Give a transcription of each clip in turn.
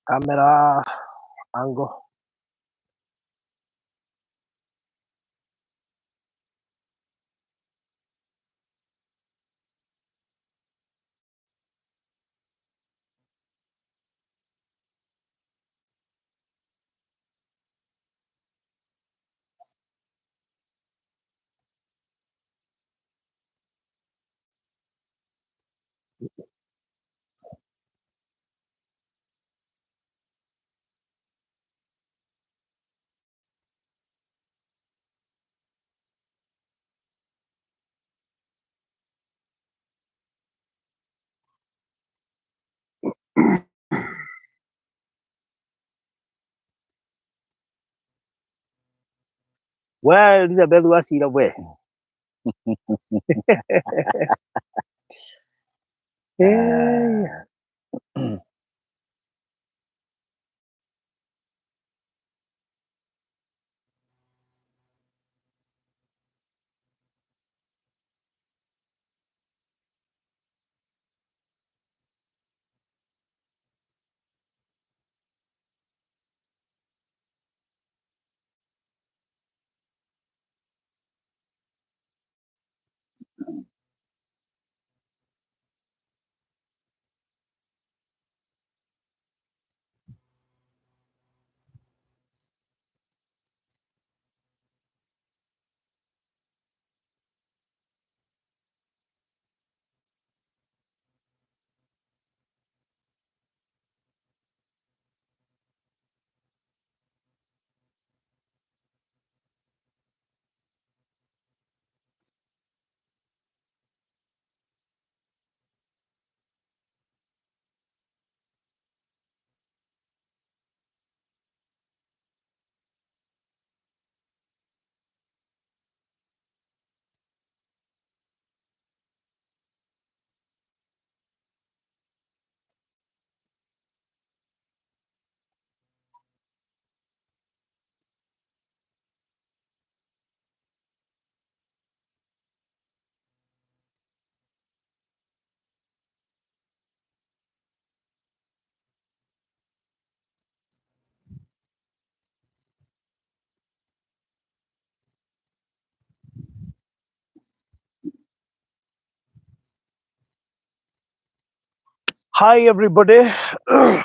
Camera angle. We Elizabeth wacira we. Eh. Hi everybody.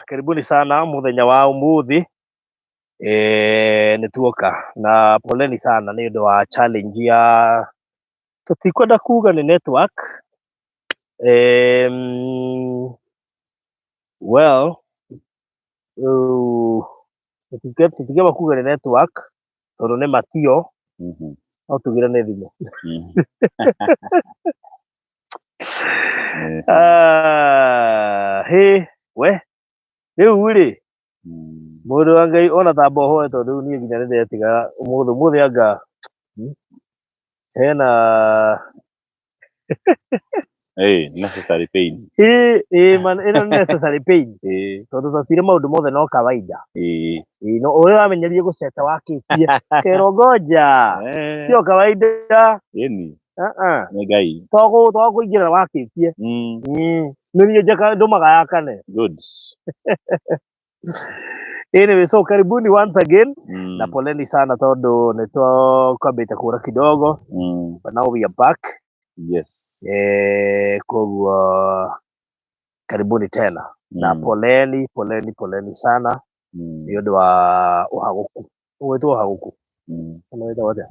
Karibuni sana muthenya wa umuthi. Nĩ tuoka na poleni sana nĩ ũndũ wa challenge ya tũtikwenda kuga nĩ network. Well, tũtingĩamba kuga nĩ network tondũ nĩ matio, no tugire nĩ thimũ. Ah, hĩ we rĩu rĩ, mũndũ wa Ngai ona tamba ũhoe tondũ rĩu niĩ nginya nĩ ndetiga ũmũthĩ ũmũthĩ anga hena Hey, necessary pain. Ĩ ĩ man, ĩno nĩ necessary pain tondũ twatire maũndũ mothe no kawaida. Ĩ no ũrĩa wamenyerie gũceta wakĩtie kerwo ngoja sio kawaida. Ĩni, Uh-uh. nĩ Ngai. To kũingĩra wakĩtie. Nĩ niĩ njaka ndũmaga yakane. Good. Anyway, so karibuni once again na poleni sana tondu nĩ twakwambĩte kũra kidogo, but now we are back. Koguo karibuni tena na poleni poleni poleni sana nĩ ũndũ wa ũhagũku, ũgwĩtwo ũhagũku, kana wĩtagwo atĩa?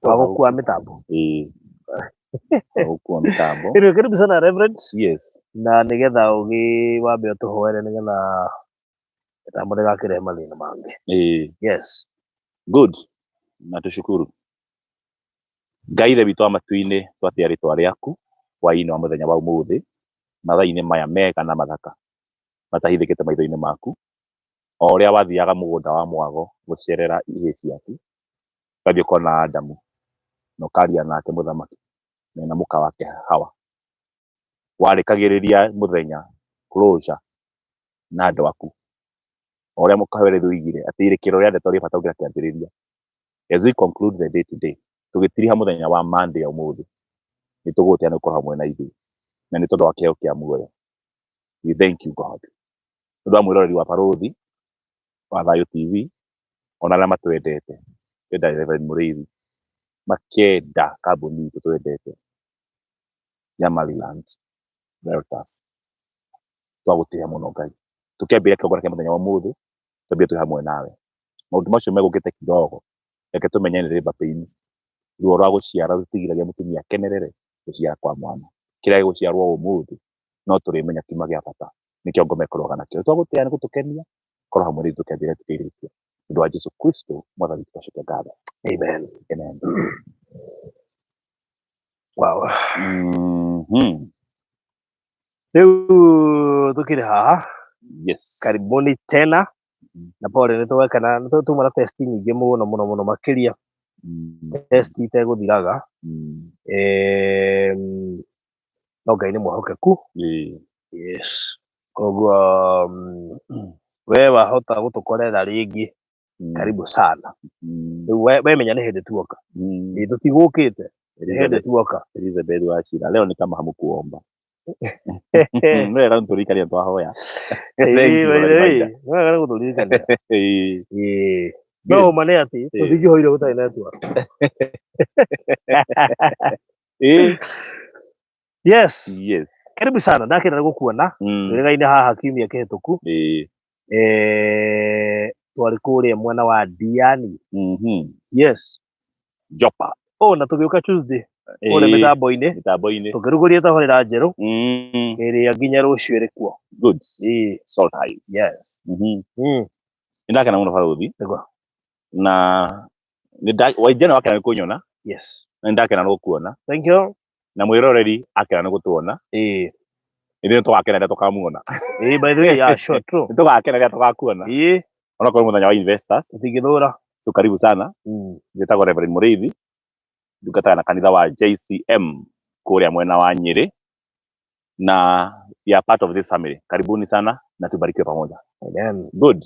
Ũhagũku wa mĩtambo. Ĩĩ, ũhagũku wa mĩtambo. Anyway, karibu sana Reverend. Yes. Na nĩgetha ũgĩ wambe ũtũhoere nĩgetha mĩtambo ndĩgakĩrehe mathĩna mangĩ. Ĩĩ. Yes. Good, na tushukuru Ngai ithe witũ wa matu-inĩ, twatĩa rĩtwa rĩaku hwaĩ-inĩ wa mũthenya wa ũmũthĩ, mathaa-inĩ maya mega na mathaka matahithĩkĩte maitho-inĩ maku, o ũrĩa wathiaga mũgũnda wa mwago gũcerera ihĩĩ ciaku, ũgathiĩ ũkona Adamu na ũkaria nake mũthamaki mena mũka wake Hawa, warĩkagĩrĩria mũthenya closure na andũ aku, o ũrĩa mũkawerethio oigire atĩ irĩkĩro rĩa ndeto rĩ bata gũkĩra kĩambĩrĩria. As we conclude the day today, tũgĩtiriha mũthenya wa Monday ya ũmũthĩ, nĩ tũgũgũtĩa nĩ gũkorwo hamwe na ithuĩ na nĩ tondũ wa kĩheo kĩa muoyo. We thank you God. Nĩ ũndũ wa mwĩroreri wa Barũthi wa Thayũ TV, ona arĩa matwendete, twenda Reverend Mũrĩithi, makenda kambuni itũ twendete ya Maryland Realtors. Twagũtĩa mũno Ngai. Tũkĩambĩrĩria kĩgongona kĩa mũthenya wa ũmũthĩ, twambie twĩ hamwe nawe. Maũndũ macio megũkĩte kidogo, reke tũmenye nĩ labor pains. Ruo rwa gũciara rũtigiragia mũtumia akenerere gũciara kwa mwana. Kĩrĩa gĩgũciarwo ũmũthĩ no tũrĩmenya kiuma gĩa bata, nĩkĩo ngoma ĩkũrũaga nakĩo. Twagũtĩa nĩ gũtũkenia, korwo hamwe na ithuĩ tũkĩambĩrĩria tũkĩrĩkia. Nĩ ũndũ wa Jesu Kristo mwathani witũ, twacokia ngatho. Amen. Amen. Wow. Rĩu tũkĩrĩ haha. Yes. Karibuni tena na pole nĩ twekana nĩ tuma na test nyingĩ mũno mũno mũno makĩria, test itegũthiraga. No Ngai nĩ mwĩhokeku. Yes, koguo we wahota gũtũkorera rĩngĩ, karibu sana. Rĩu we menya nĩ hĩndĩ tuoka. Ĩ tũtigũkĩte, nĩ hĩndĩ tuoka. Elizabeth Wachira, leo ni kama hamukuomba. Wega nĩtũririkania twahoya. Thank you for the reminder. Wega nĩ gũtũririkania. Ĩĩ. Ĩĩ. No ũma nĩ atĩ tũtingĩhoire gũtarĩ network. Yes. Yes. Karibu sana, ndakena nĩ gũkuona. Twĩrĩgaine haha kiumia kĩhĩtũku. Twarĩ kũrĩa mwena wa Diani. Yes. Jopa. Oh, na tũgĩũka Tuesday kũrĩa mĩtambo-inĩ. Mĩtambo-inĩ. Tũkĩrugũria tabarĩra njerũ ĩrĩa nginya rũciũ ĩrĩ kuo. Good. Ĩĩ. Salt Eyes. Yes. Nĩ ndakena mũno barũthi. Nĩguo. Na waingĩ nĩ wakena nĩ kũnyona. Yes. Na nĩ ndakena nĩ gũkuona. Thank you. Na mwĩroreri akena nĩ gũtuona. Ĩĩ. Ithuĩ nĩ tũgakena rĩrĩa tũkamuona. Ĩĩ, by the way, yeah, sure, true. Nĩ tũgakena rĩrĩa tũgakuona. Ĩĩ. Onakorwo mũthenya wa investors. Tũtingĩthũra. So karibu sana. Njĩtagwo Reverend Mũrĩithi. Ndungataga na kanitha wa JCM kũrĩa mwena wa Nyĩrĩ. Na we are part of this family. Karibuni sana na tubarikiwe pamoja. Amen. Good.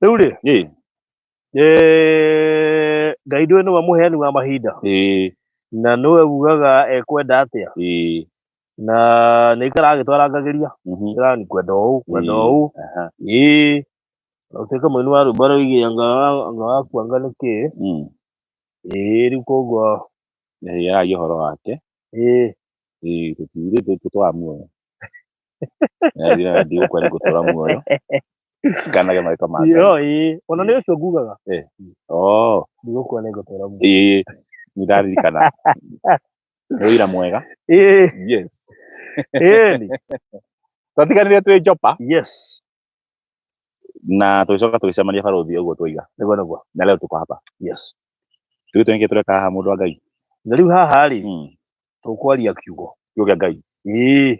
Rĩu rĩ, Ĩĩ. Ngai ndũĩ nĩwe mũheani wa mahinda. Ĩĩ. Na nĩwe ugaga ekwenda atĩa. Ĩĩ. Na nĩ ikaraga agĩtwarangagĩria. Ĩra nĩ kwenda ũũ, kwenda ũũ. Ĩĩ. Na ũtuĩke mũini wa rwĩmbo rũigie anga wakuanga nĩkĩ. Ĩĩ, rĩu koguo. Ĩĩ, aragia ũhoro wake. Ĩĩ. Ĩĩ, tũtirĩ tũtũraga muoyo. Ndigũkua nĩ ngũtũra muoyo. Nganage marĩtwa ma Ngai. Yo, ĩĩ. Ona nĩ ũcio ngugaga. Oh. Ndigũkua nĩ ngũtũra muoyo. Ĩĩ, nĩ ndaririkana. Nĩ ũira mwega. Ĩĩ. Yes. Ĩĩ ni. Twatiganire twĩ Jopa. Yes. Na tũgĩcoka tũgĩcemania barũthi ũguo twoiga. Nĩguo nĩguo. Na leo tuko hapa. Yes. Tũgĩtwo nĩkĩ tũreka haha mũndũ wa Ngai? Na rĩu haha rĩ, tũkwaria kiugo. Kiugo kĩa Ngai. Ĩĩ.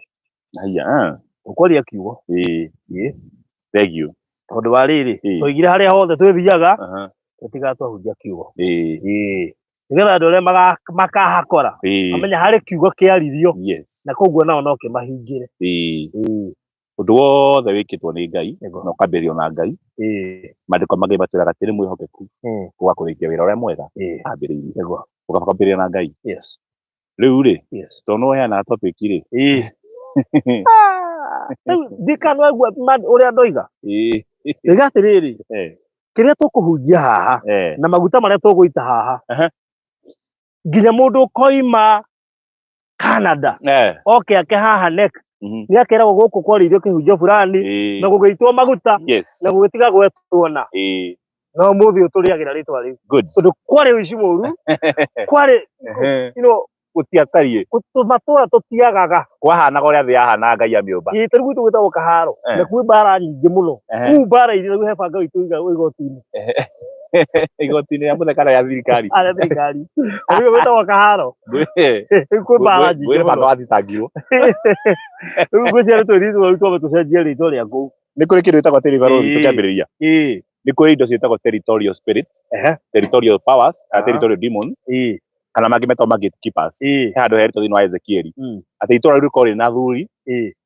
Haiya. Tũkwaria kiugo. Ĩĩ. Ĩĩ. Thank you. Tondũ wa rĩrĩ, Ĩĩ. twaigire harĩa hothe twĩthiaga, tũtigaga twahunjia kiugo. Ĩĩ. Ĩĩ. Nĩgetha andũ arĩa makahakora, Ĩĩ. mamenya harĩ kiugo kĩaririo, Yes. na koguo nao no kĩmahingĩre. Ĩĩ. Ĩĩ. Ũndũ wothe wĩkĩtwo nĩ Ngai, Nĩguo. na ũkambĩrĩrio na Ngai. Ĩĩ. Maandĩko ma Ngai matwĩraga atĩ nĩ mwĩhokeku ũga kũrĩkia wĩra ũrĩa mwega Ĩĩ. ambĩrĩirie. Nĩguo. Ũgakambĩrĩria na Ngai. Yes. Rĩu rĩ, Yes. tondũ nĩ ũheanaga topic rĩ. Ĩĩ. Rĩu ndikanwaigua ũrĩa ndoiga. Ĩĩ. Ndoiga atĩrĩrĩ, kĩrĩa tũkũhunjia haha na maguta marĩa tũgũita haha, nginya mũndũ ũkoima Canada oke ake haha next, nĩ akeragwo gũkũ kwarĩirio kĩhunjio fulani na gũgĩitwo maguta na gũgĩtiga gwetwo na no mũthĩ ũyũ tũrĩagĩra rĩtwa rĩu, Good. tondũ kwarĩ ũici mũru, kwarĩ Gũtiatariĩ. Matũra tũtiagaga. Kwahanaga ũrĩa thĩ yahanaga Ngai amĩũmba. Ĩĩ, ta rĩu gwitũ gwĩtagwo Kaharo, na kwĩ mbara nyingĩ mũno. Kũu mbara iria rĩu he banga witũ igoti-inĩ. Igoti-inĩ rĩa mũthenya kana rĩa thirikari? Arĩa thirikari. Rĩu gwĩtagwo Kaharo. Rĩu kwĩ mbara nyingĩ Gwĩ mũno. banga wathitangirwo. Rĩu ngwĩciria nĩ twĩrĩtwo rĩu twambe tũcenjie rĩtwa rĩa kũu. Nĩ kũrĩ kĩndũ gĩtagwo atĩrĩ barũthi, tũkĩambĩrĩria. Nĩ kũrĩ indo ciĩtagwo territorial spirits, territorial powers, kana territorial demons, kana mangĩ metagwo ma gatekeepers. He handũ heretwo thĩinĩ wa Ezekieli atĩ itũra rĩu rĩkorwo rĩna athuri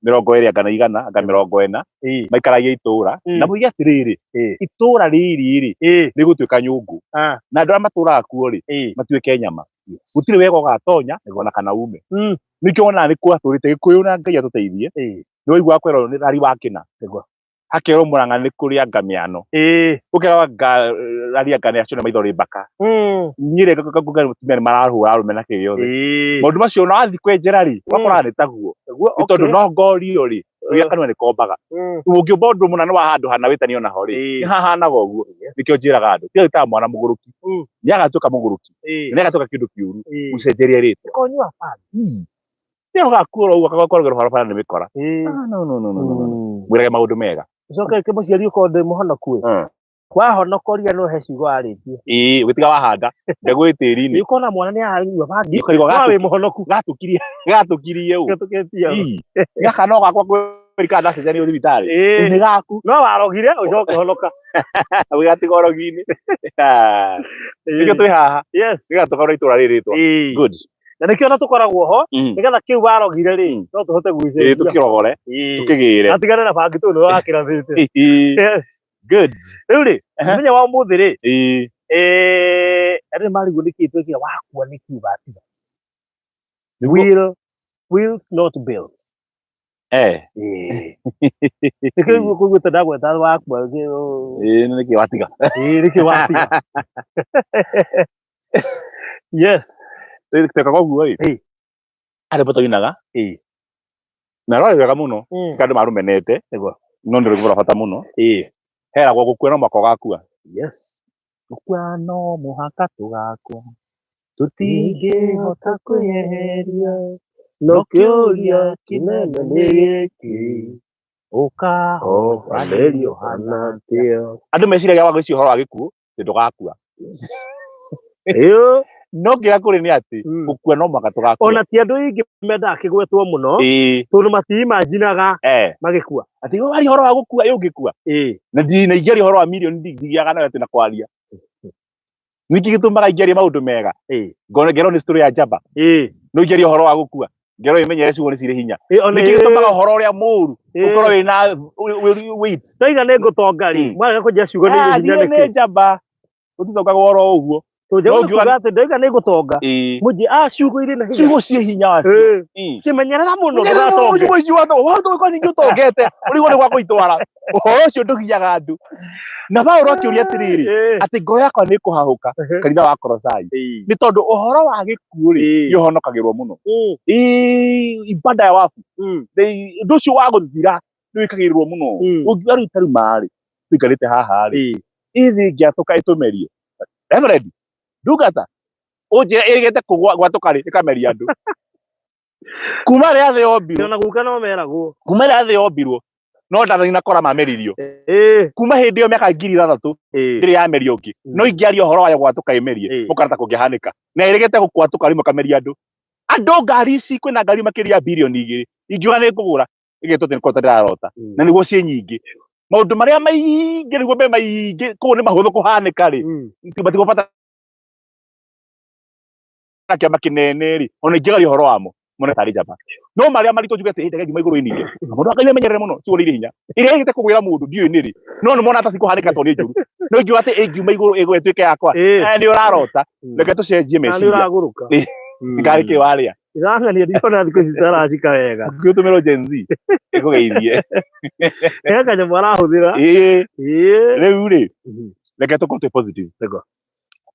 20 anga na 100 anga 40 maikaragia itũra, na moige atĩrĩrĩ, itũra rĩrĩ rĩ rĩgũtuĩka nyũngũ, na andũ arĩa matũraga kuo rĩ matuĩke nyama, gũtirĩ wega ũgatonya ona kana ume. Nĩkĩo wonaga nĩ kwatũrĩte Gĩkũyũ, na Ngai atũteithie. Nĩ waiguaga kwerwo nĩ rari wa kĩna, hakerwo Mũrang'a nĩ kũrĩ anga mĩano, gũkerwo anga rari anga nĩ acio nĩ maitho rĩ mbaka. Niĩ rĩ ngauga mũtumia nĩ marahũra arũme na kĩ gĩothe, maũndũ macio ona wathiĩ kwenjera rĩ, ũgakoraga nĩ taguo, nĩ tondũ no ngorio rĩ, ũrĩa kanua nĩ kombaga. Ũngĩũmba ũndũ mũna nĩ wa handũ hana wĩtanio naho rĩ, nĩ hahanaga ũguo. Nĩkĩo njĩraga andũ tiga gwĩtaga mwana mũgũrũki, nĩ agatuĩka mũgũrũki, nĩ agatuĩka kĩndũ kĩũru, ũcenjerie rĩtwa. Konyua bangi. Nĩ ũgakuora ũguo akagwakoragĩra ũhoro bara nĩ mĩkora. Ah, no, no, no, no, no, no. Mwĩrage maũndũ mega. Ũcoke kĩmũciari ũkorwo ndĩ mũhonoku ĩ. Wahonokoria no he ciugo arĩtie. Ĩĩ, ũgĩtiga wahanda mbegũ ĩ tĩri-inĩ. Ũkona mwana nĩ aranyua bangi. Ũkarigwo No wĩ mũhonoku. Gatũkirie gatũkirie ũ. Gatũkĩtie ũ. Ii. Gaka no gakwa kweri kana ndacenjanio thibitarĩ. Nĩ gaku. No warogire ũcoke honoka. Ũgatiga ũrogi-inĩ. Nĩkĩo twĩ haha. Yes. Nĩgetha tũkorwo itũra rĩrĩ rĩtwa. Good. Na nĩkĩo ona tũkoragwo ho, nĩgetha kĩu warogire rĩ, no tũhote gũgĩcenjia. Tũkĩrogore, tũkĩgĩre. Atigane na bangi tondũ nĩ wakĩrathĩte. Yes. Good. Rĩu rĩ, mũthenya wa ũmũthĩ rĩ, andũ nĩmarigwo nĩkĩ twekire wakua nĩkĩ ũgatiga. Will, wills not bills. Nĩkĩo kũiguĩte ndagweta wakua. Ĩĩ, nĩkĩ watiga? Ĩĩ, nĩkĩ watiga. Yes. Twekaga ũguo ĩ, arĩ tũinaga na rwarĩ wega mũno, andũ marumenete, no nĩ rwĩmbo rwa bata mũno. Heragwo gũkua no mũhaka ũgakua. Yes. Gũkua no mũhaka tũgakua, tũtingĩhota kwĩyeheria, no kĩũria kĩnene nĩ gĩkĩ, ũkahobanĩrio hana atĩa? Andũ meciragia wagwĩciria ũhoro wa gĩkuũ atĩ ndũgakua. Ĩyo. No kĩrĩa kũrĩ nĩ atĩ gũkua no mũhaka tũgakua. Ona ti andũ aingĩ mendaga kĩgwetwo mũno, tondũ matiimaginaga magĩkua. Atĩ waria ũhoro wa gũkua, ĩ ũngĩkua. Na na ingĩaria ũhoro wa mirioni ndingĩaga nayo atĩ na kwaria. Nĩkĩ gĩtũmaga ingĩaria maũndũ mega? Ngona ngerwo nĩ story ya njamba. No ingĩaria ũhoro wa gũkua, ngerwo ĩmenyere ciugo nĩ cirĩ hinya. Nĩkĩ gĩtũmaga ũhoro ũrĩa mũũru ũkorwo wĩna weight? Ndaiga nĩ ngũtonga rĩ, mwarega kũnjĩra ciugo nĩ irĩ hinya nĩ nĩkĩ? Njamba. Gũtitongagwo oro ũguo. Tũnjagwo kuga atĩ ndaiga nĩ ngũtonga. Mũnjĩ a ciugo irĩ na hinya. Ciugo ciĩ hinya wacio. Kĩmenyerera mũno ndũgatonge. Ciugo icio wahota ningĩ ũtongete, ũrigwo nĩ gwa kũitwara. Ũhoro ũcio ndũgiaga andũ. Na Paũlũ akĩũria atĩrĩrĩ, atĩ ngoro yakwa nĩ ĩkũhahũka kanitha wa Kolosai, nĩ tondũ ũhoro wa gĩkuũ rĩ, nĩ ũhonokagĩrwo mũno. Ibada ya wabu, ũndũ ũcio wa gũthira nĩ wĩkagĩrĩrwo mũno. Ũngiuga rĩu ta rĩu marĩ tũikarĩte haha rĩ, ĩ thĩ ĩngĩatũka ĩtũmerie, Reverend ndungata ũnjĩre ĩrĩgĩte gwatũka rĩ, ĩkameria andũ kuma rĩrĩa thĩ yombirwo. Ona guka no meragwo. Kuma rĩrĩa thĩ yombirwo no Dathani na Kora mameririo. Kuma hĩndĩ ĩyo mĩaka 6000 ndĩrĩ yamerio ũngĩ. No ingĩaria ũhoro wayo gwatũka ĩmerie, mũkona ta kũngĩhanĩka. Na ĩrĩgĩte gũkwatũka rĩmwe ĩkameria andũ. Andũ ngari ici, kwĩna ngari makĩria ya 2 birioni ingiuga nĩ ngũgũra, ĩgetwo atĩ nĩ kũrota ndĩrarota, na nĩguo ciĩ nyingĩ. Maũndũ marĩa maingĩ nĩguo me maingĩ, koguo nĩ mahũthũ kũhanĩka rĩ, matigũbatara kĩama kĩnene rĩ, ona ingĩaria ũhoro wamo mone tarĩ njamba. No marĩa maritũ njuge atĩ ndege ngiuma igũrũ ĩninge, mũndũ wa Ngai amenyerere mũno, ciugo nĩ irĩ hinya. Ĩrĩa ĩgĩte kũgwĩra mũndũ ndiũĩ nĩ rĩ, no nĩ mona ta cikũhanĩka tondũ nĩ njũru. No ingiuga atĩ ĩngiuma igũrũ ĩgwe ĩtuĩke yakwa, nĩ ũrarota. Reke tũcenjie Na nĩ meciria. ũragũrũka. Ngarĩ kĩ warĩa. Irang'ania ndikona thikũ ici taracika wega. Ũngĩtũmĩrwo Gen Z ĩkũgeithie. He kanyamũ arahũthĩra. Ĩĩ. Ĩĩ. Rĩu rĩ, reke tũkorwo twĩ positive. Nĩguo.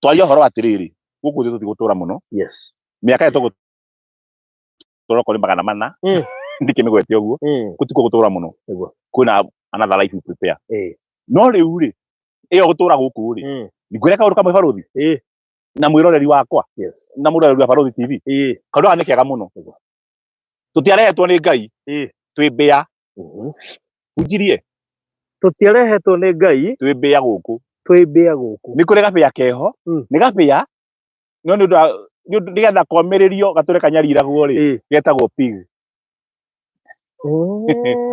Twaria ũhoro wa atĩrĩrĩ, gũkũ thĩ tũtigũtũra mũno. Yes. Mĩaka ĩyo tũgũtũra okorwo nĩ 400. Ndikĩmĩgwete ũguo. Gũtikuo gũtũra mũno. Nĩguo. Kwĩna another life we prepare. Ĩĩ. No rĩu rĩ, ĩyo gũtũra gũkũ rĩ, ngwĩre kaũndũ kamwe barũthi Ĩĩ. na mwĩroreri wakwa Yes. na mwĩroreri wa Barũthi TV. Ĩĩ. Kaũndũ gaka nĩ kega mũno. Nĩguo. Tũtiarehetwo nĩ Ngai Ĩĩ. twĩ mbĩa. Hunjirie Tũtiarehetwo nĩ Ngai twĩ mbĩa gũkũ. twĩ mbĩa gũkũ. Nĩ kũrĩ gabĩa keho, nĩ gabĩa no nĩ ũndũ wa nĩ ũndũ nĩgetha komĩrĩrio gatũre kanyariragwo rĩ, Ĩĩ. getagwo pig.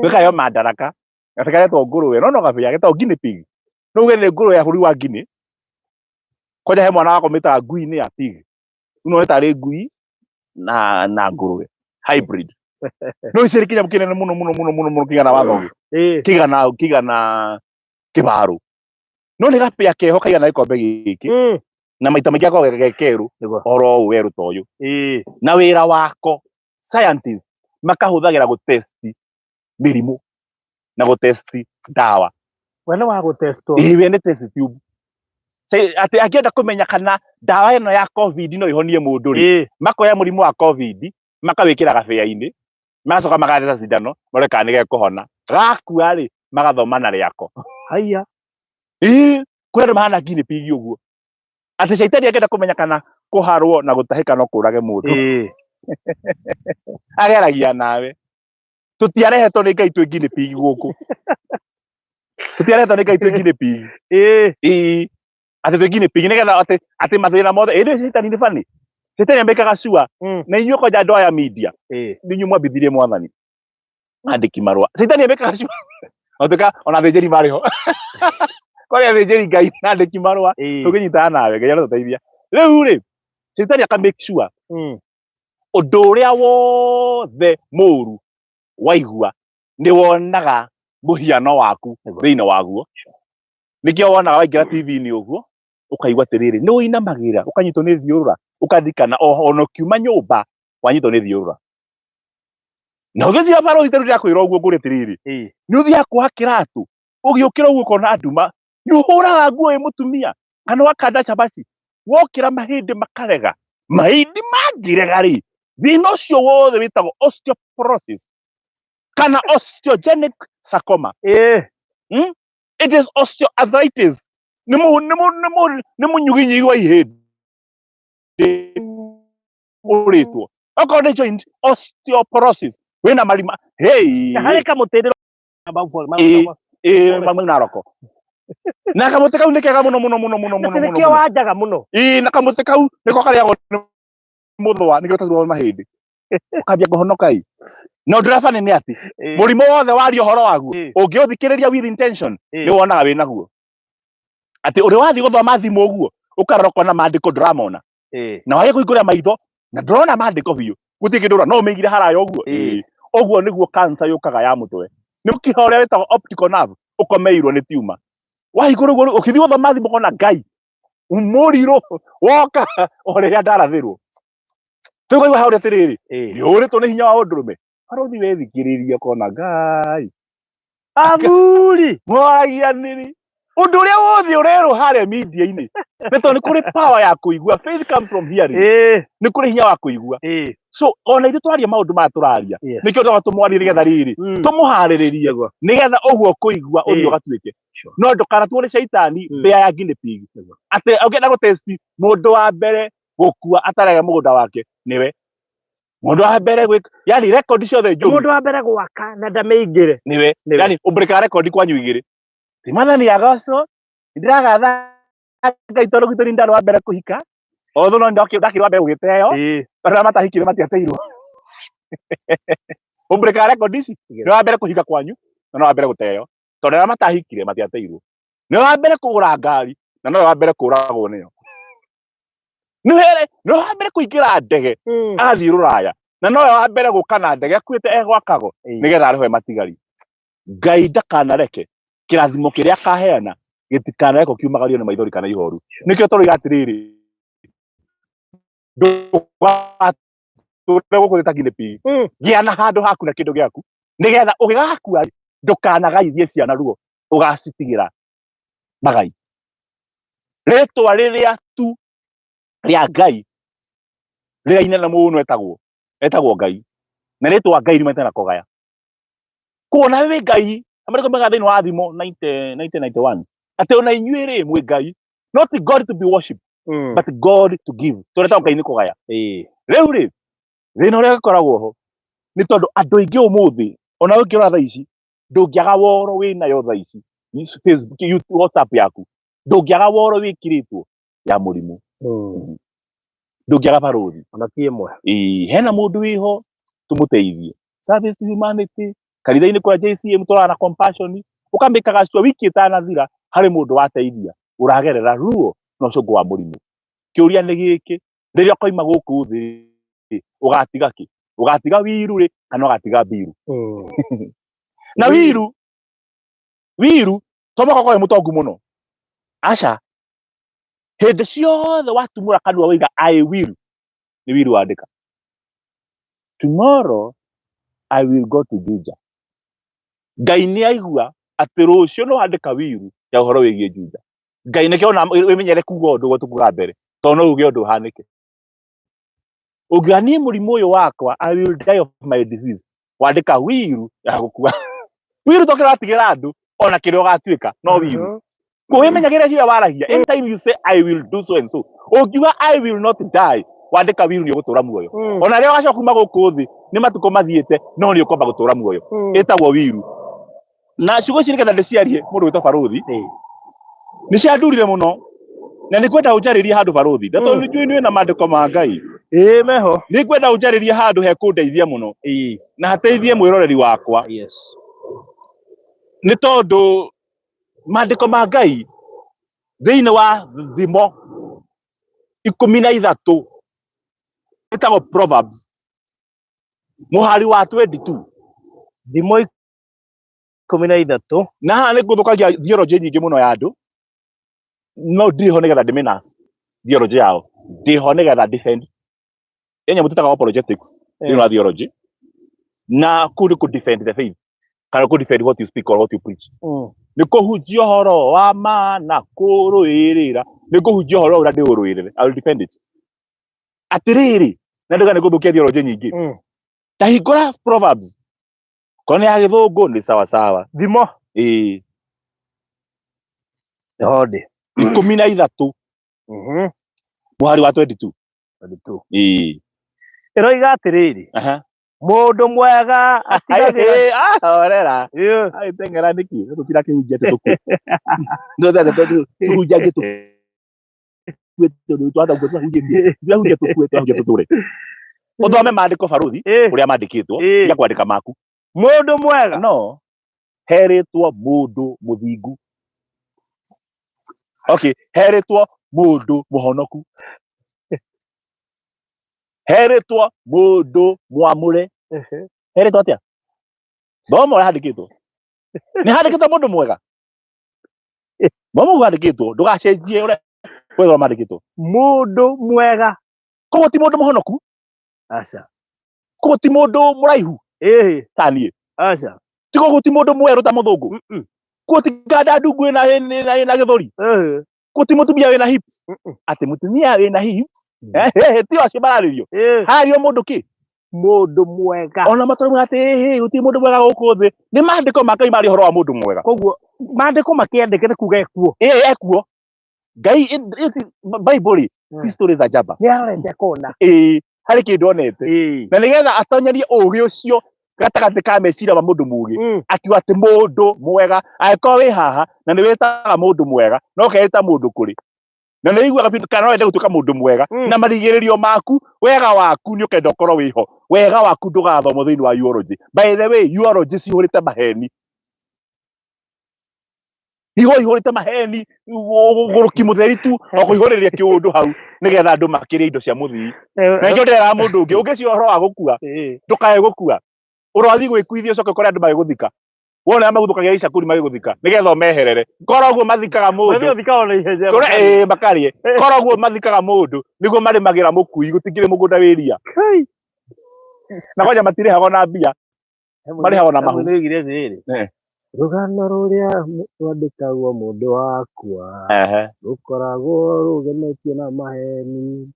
Gĩkayo mandaraka gatikaretwo ngũrũwe no no gabĩa getagwo guinea pig. No uge nĩ ngũrũwe ya bũrũri wa Guinea. Kwanja he mwana wakwa mĩtaga ngui nĩ ya pig. No nĩ tarĩ ngui na ngũrũwe hybrid. No ici nĩ kĩnyamũ kĩnene mũno mũno mũno mũno mũno kĩigana watho Ĩĩ. kĩigana kĩigana kĩbaro. No nĩ gabĩa keho kaigana gĩkombe gĩkĩ na maita maingĩ gakoragwo ge kerũ Nĩguo. oro ũũ werũ ta ũyũ. Ĩĩ. Na wĩra wako scientist makahũthagĩra gũtesti mĩrimũ na gũtesti ndawa. We nĩ wa gũtestwo. Ĩĩ we nĩ test tube. Atĩ angĩenda kũmenya kana ndawa ĩno ya COVID no ĩhonie mũndũ rĩ, makoya mũrimũ wa COVID makawĩkĩra gabĩa-inĩ, magacoka magatheca cindano marore kana nĩ gekũhona. Gakua rĩ, magathoma na rĩako. Haiya. Ĩĩ, kũrĩ andũ mahana guinea pig ũguo. Atĩ caitani angĩenda kũmenya kana kũharwo na gũtahĩka no kũrage mũndũ. Ĩĩ. Ageragia nawe. Tũtiarehetwo nĩ Ngai twĩ guinea pig gũkũ. Tũtiarehetwo nĩ Ngai twĩ guinea pig. Ĩĩ. Ĩĩ. Atĩ twĩ guinea pig nĩgetha atĩ atĩ mathĩna mothe ĩndĩ caitani nĩ bani. Caitani amĩkaga sure na inyuĩ kwanja andũ aya media Ĩĩ. nĩ inyuĩ mwambithirie mwathani. Andĩki marũa. Caitani amĩkaga sure. Otuka ona athĩnjĩri marĩ ho. Kwarĩ athĩnjĩri Ngai na andĩki marũa. Ĩĩ. Tũngĩnyitana nawe Ngai arotũteithia. Rĩu rĩ, caitani aka make sure ũndũ ũrĩa wothe mũru waigua nĩ wonaga mũhiano waku thĩinĩ waguo. Nĩkĩo wonaga waingĩra TV-inĩ ũguo ũkaigua atĩrĩrĩ nĩ ũinamagĩrĩra ũkanyitwo nĩ thiũrũra ũkaririkana ona ũkiuma nyũmba wanyitwo nĩ thiũrũra. Na ũgĩthiĩ barũthi ta rĩu ndĩrakwĩra ũguo ngũrĩ atĩrĩrĩ Ĩĩ. nĩ ũthiaga kuoha kĩratũ ũgĩũkĩra ũguo ũkona nduma nĩ ũhũraga nguo wĩ mũtumia kana ũgakanda cabaci wokĩra mahĩndĩ makarega mahĩndĩ mangĩrega rĩ thĩna ũcio wothe wĩtagwo osteoporosis kana osteogenic sarcoma. Ĩĩ. It is osteoarthritis. Nĩ mũ nĩ mũ nĩ mũ nĩ mũnyuginyugi wa ihĩndĩ ũrĩtwo okorwo nĩ joint osteoporosis wĩna marima hey Na harĩ kamũtĩ ndĩro Ĩĩ. Ĩĩ mamwe naroko na kamũtĩ kau nĩ kega mũno mũno mũno mũno mũno mũno Nĩkĩo mũno. wanjaga mũno. Ĩĩ na kamũtĩ kau nĩko karĩagwo nĩ mũthũa nĩkĩo gaturwo mahĩndĩ ũkambia kũhonoka ĩ. Na ũndũ ũrĩa bani nĩ atĩ mũrimũ wothe waria ũhoro waguo Ĩĩ. ũngĩũthikĩrĩria with intention Ĩĩ. nĩ wonaga wĩ naguo. Atĩ ũrĩ wathiĩ gũthoma thimũ ũguo ũkarora ũkona maandĩko ndũramona Ĩĩ. na wage kũhingũra maitho na ndũrona maandĩko biũ gũtirĩ kĩndũ ũrona no ũmĩigire haraya ũguo. Ĩĩ. Ĩĩ. Ũguo nĩguo cancer yũkaga ya mũtwe. Nĩ mũkiha ũrĩa wĩtagwo optical nerve ũkomeirwo nĩ tumor. Wahingũra ũguo rĩu ũkĩthiĩ gũthoma thimũ ũkona Ngai mũrirũ woka o rĩrĩa ndarathĩrwo. Tũkaigua hau atĩrĩrĩ Ĩĩ. nĩ ũrĩtwo nĩ hinya wa ũndũrũme. Barũthi wethikĩrĩria ũkona Ngai Athuri. Moragia nĩrĩ ũndũ ũrĩa wothe ũrerwo harĩa media-inĩ nĩ tondũ nĩ kũrĩ power ya kũigua. Faith comes from hearing. Ĩĩ. Nĩ kũrĩ hinya wa kũigua. Ĩĩ. So ona ithuĩ twaria maũndũ maya tũraria Yes. nĩkĩo tũrauga tũmwarie nĩgetha rĩrĩ tũmũharĩrĩrie Nĩguo. nĩgetha ũguo kũigua ũthiĩ Ĩĩ. ũgatuĩke. Sure. No ndũkanatuo nĩ caitani mbĩa ya guinea pig. Nĩguo. Atĩ ũngĩenda gũtesti mũndũ wa mbere gũkua atarega mũgũnda wake nĩwe mũndũ wa mbere gwĩka yani rekondi ciothe njũru Mũndũ wa mbere gwaka na ndamĩingĩre. Nĩwe. Nĩwe. Yani ũmbũrĩkaga rekondi kwanyu igĩrĩ ti mwathani agocwo ndĩragatha Ngai tondũ gwitũ nĩ ndarĩ wa mbere kũhika although no ndakĩrĩ wa mbere gũgĩteo Ĩĩ. arĩa matahikire matiateirwo. Ũmbũrĩkaga rekondi ici nĩ wa mbere kũhika kwanyu na no wa mbere gũteo tondũ arĩa matahikire matiateirwo. Nĩ wa mbere kũgũra ngari na no wa mbere kũragwo nĩyo. Nĩ wa mbere kũingĩra ndege agathiĩ rũraya na no wa mbere gũka na ndege akuĩte egwakago nĩgetha arĩhwe matigari. Ngai ndakanareke kĩrathimo kĩrĩa akaheana gĩtikanarekwo kiumagario nĩ maithori kana ihoru. Nĩkĩo tũroiga atĩrĩrĩ ndũgatue Tũre gũkũ ta guinea pig. Gĩa na handũ haku na kĩndũ gĩaku nĩgetha ũgĩgakua ndũkanagaithie ciana ruo, ũgacitigĩra magai. Rĩtwa rĩrĩa tu rĩa Ngai rĩrĩa inene mũno etagwo Ngai, na rĩtwa Ngai riumĩte na kũgaya. Koguo nawe wĩ Ngai, amarĩko mega thĩinĩ wa Thimo 90 1991 atĩ ona inyuĩ rĩ mwĩ Ngai, not God to be worshipped but God to give. Tũretagwo Ngai nĩ kũgaya. Rĩu rĩ, thĩna ũrĩa ũkoragwo ho nĩ tondũ andũ aingĩ ũmũthĩ, ona ũngĩrora thaa ici, ndũngĩaga woro wĩnayo thaa ici Facebook, YouTube, WhatsApp yaku, ndũngĩaga woro wĩkĩrĩtwo ya mũrimũ. Ndũngĩaga barũthi. Ona ti ĩmwe. Ĩĩ, hena mũndũ wĩho tũmũteithie, service to humanity, kanitha-inĩ kwa JCM tũraga na compassion, ũkamĩkaga sure wiki ĩtanathira harĩ mũndũ wateithia ũragerera ruo na ũcũngũ wa mũrimũ. Kĩũria nĩ gĩkĩ, rĩrĩa ũkoima gũkũ thĩ rĩ, ũgatiga kĩ? Ũgatiga wiru rĩ, kana ũgatiga mbiru? Na wiru to mũhaka ũkorwo wĩ mũtongu mũno, aca. Hĩndĩ ciothe watumũra kanua woiga "I will", nĩ wiru wandĩka. Tomorrow I will go to Juja. Ngai nĩ aigua atĩ rũciũ nĩ wandĩka wiru ya ũhoro wĩgiĩ Juja. Ngai nĩkĩo ona wĩmenyere kuga ũndũ ũguo tũkuga mbere, tondũ no uge ũndũ ũhanĩke. Ũngiuga niĩ mũrimũ ũyũ wakwa, I will die of my disease, wandĩka wiru ya gũkua. Wiru to kĩrĩa ũratigĩra andũ, ona kĩrĩa ũgatuĩka no wiru. Koguo wĩmenyagĩrĩre ciũria waragia. Anytime you say "I will do so and so", ũngiuga "I will not die", wandĩka wiru nĩ ũgũtũra muoyo. Ona rĩrĩa ũgacoka kuma gũkũ thĩ nĩ matukũ mathiĩte, no nĩ ũkwamba gũtũra muoyo. Ĩtagwo wiru. Na ciugo ici nĩgetha ndĩciarie, mũndũ wĩtwo barũthi, nĩ ciandurire mũno, na nĩ ngwenda ũnjarĩrie handũ, barũthi, na tondũ njũĩ nĩ wĩna maandĩko ma Ngai. Ĩĩ, meho. Nĩ ngwenda ũnjarĩrie handũ hekũndeithia mũno na hateithie mwĩroreri wakwa. Nĩ tondũ maandĩko ma Ngai thĩinĩ wa Thimo 13, ĩtagwo Proverbs, mũhari wa 22. Thimo 13. Na haha nĩ ngũthũkagia theology nyingĩ mũno ya andũ, no ndirĩ ho nĩgetha ndĩmenace theology yao, ndĩho nĩgetha defend ĩ nyamũ tũtaga apologetics thĩinĩ wa theology, na kũu nĩ kũ defend the faith kana kũ defend what you speak or what you preach. Nĩ kũhunjia ũhoro wa ma na kũrũĩrĩra, nĩ kũhunjia ũhoro ũrĩa ndĩũrũĩrĩre. I will defend it. Atĩrĩrĩ, na ndauga nĩ gũthũkia theology nyingĩ. Ta hingũra Proverbs, korwo nĩ ya Gĩthũngũ nĩ sawa sawa. Thimo. Ĩĩ. Nĩho ndĩ. 13, mũhari wa 22. 22. Ĩĩ. Ĩroiga atĩrĩrĩ, mũndũ mwega atigagĩra Horera. Agĩteng'era nĩkĩ? Tũtirakĩhunjia atĩ tũkue. Tũhunjagie tũkue, tondũ twatha ũguo tũrahunjia, tũrahunjia tũkue, tũrahunjia tũtũre. Ũthome maandĩko, barũthi, ũrĩa mandĩkĩtwo, tiga kwandĩka maku. Mũndũ mwega. No herĩtwo mũndũ mũthingu, okay, herĩtwo mũndũ mũhonoku, herĩtwo mũndũ mwamũre. Herĩtwo atĩa? Thoma ũrĩa handĩkĩtwo. Nĩ handĩkĩtwo mũndũ mwega? Thoma ũguo handĩkĩtwo, ndũgacenjie ũrĩa wetha mandĩkĩtwo. Mũndũ mwega. Koguo ti mũndũ mũhonoku? Aca. Koguo ti mũndũ mũraihu ta niĩ? Aca. Ti koguo ti mũndũ mwerũ ta mũthũngũ? Mm-mm. Koguo ti nganda ndungu ĩna gĩthũri? Koguo ti mũtumia wĩna hips? Atĩ mũtumia wĩna hips? Ti acio mararĩrio. Hararĩrio mũndũ kĩ? Mũndũ mwega. Ona matũrauga atĩ ĩhĩ, gũtirĩ mũndũ mwega gũkũ thĩ. Nĩ maandĩko ma Ngai marĩ ũhoro wa mũndũ mwega. Koguo maandĩko makĩandĩke nĩ kuga ekuo. Ĩĩ, ekuo Ngai. Bible rĩ, ti story za jaba. Nĩ arorete kona. Ĩĩ, harĩ kĩndũ onete, na nĩgetha atonyerie ũũgĩ ũcio gatagatĩ ka meciria ma mũndũ mũũgĩ, akiuga atĩ mũndũ mwega. Angĩkorwo wĩ haha na nĩ wĩtaga mũndũ mwega, no ũkeĩta mũndũ kũrĩ na nĩ ũiguaga biũ kana no wende gũtuĩka mũndũ mwega, na marigĩrĩrio maku, wega waku nĩ ũkenda ũkorwo wĩho, wega waku ndũgathomwo thĩinĩ wa eulogy. By the way, eulogy cihũrĩte maheni, igo ihũrĩte maheni, ũgũrũki mũtheri tu o kũihũrĩrĩria kĩũndũ hau nĩgetha andũ makĩrie indo cia mũthii. Na nĩkĩo ndĩreraga mũndũ ũngĩ ũngĩciria ũhoro wa gũkua, ndũkae gũkua, ũrathiĩ gwĩkuithia ũcoke ũkore andũ magĩgũthika. Wona arĩa maguthũkagia icakũri magĩgũthika nĩgetha ũmeherere, korwo ũguo mathikaga mũndũ. Mathiĩ ũthikagwo na ihenya. Ĩĩ, makarĩe. Korwo ũguo mathikaga mũndũ nĩguo marĩmagĩra mũkui, gũtingĩrĩ mũgũnda wĩ ria. Kai. Na kwanja matirĩhagwo na mbia, marĩhagwo na mahu. Nĩoigire atĩrĩrĩ, rũgano rũrĩa rwandĩkagwo mũndũ wakua rũkoragwo rũgemetio na maheni.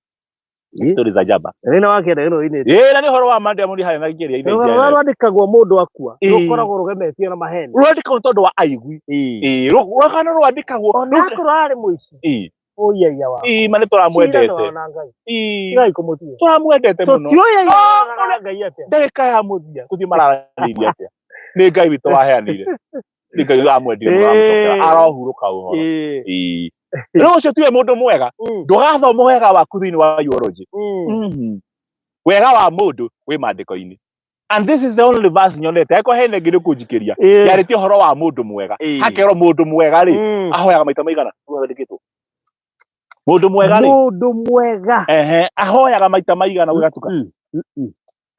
Stories za jaba. Thĩna wa kĩanda ĩno inĩte. Ĩĩ, na nĩ ũhoro wa ma ndĩamũri harĩa na Nigeria Rũgano rũrĩa rwandĩkagwo mũndũ akua rũkoragwo rũgemetio na maheni. Rwandĩkagwo tondũ wa aigui. Ĩĩ, rũgano rwandĩkagwo Onakorwo arĩ mũici. Ũiyaia wa. Ĩĩ, ma nĩ tũramwendete. Na Ngai. Ĩĩ. Tigai kũmũtua. Tũramwendete mũno. Tũtiũĩ na Ngai atĩa. Ndagĩka ya mũthia tũthiĩ mararanĩirie atĩa. Nĩ Ngai witũ waheanire. Nĩ Ngai wamwendire mũno amũcokera. Arohurũka ũhoro. Ĩĩ. Rĩu ũcio tiwe mũndũ mwega. Ndũgathoma wega waku thĩinĩ wa eulogy. Wega wa mũndũ wĩ maandĩko-inĩ. And this is the only verse nyonete. Angĩkorwo hena ĩngĩ nĩ ũkũnjikĩria. Yarĩtie ũhoro wa mũndũ mwega. Hakerwo mũndũ mwega rĩ, ahoyaga maita maigana? Ũguo handĩkĩtwo. Mũndũ mwega rĩ, Mũndũ mwega. ehe, ahoyaga maita maigana gũgatuka.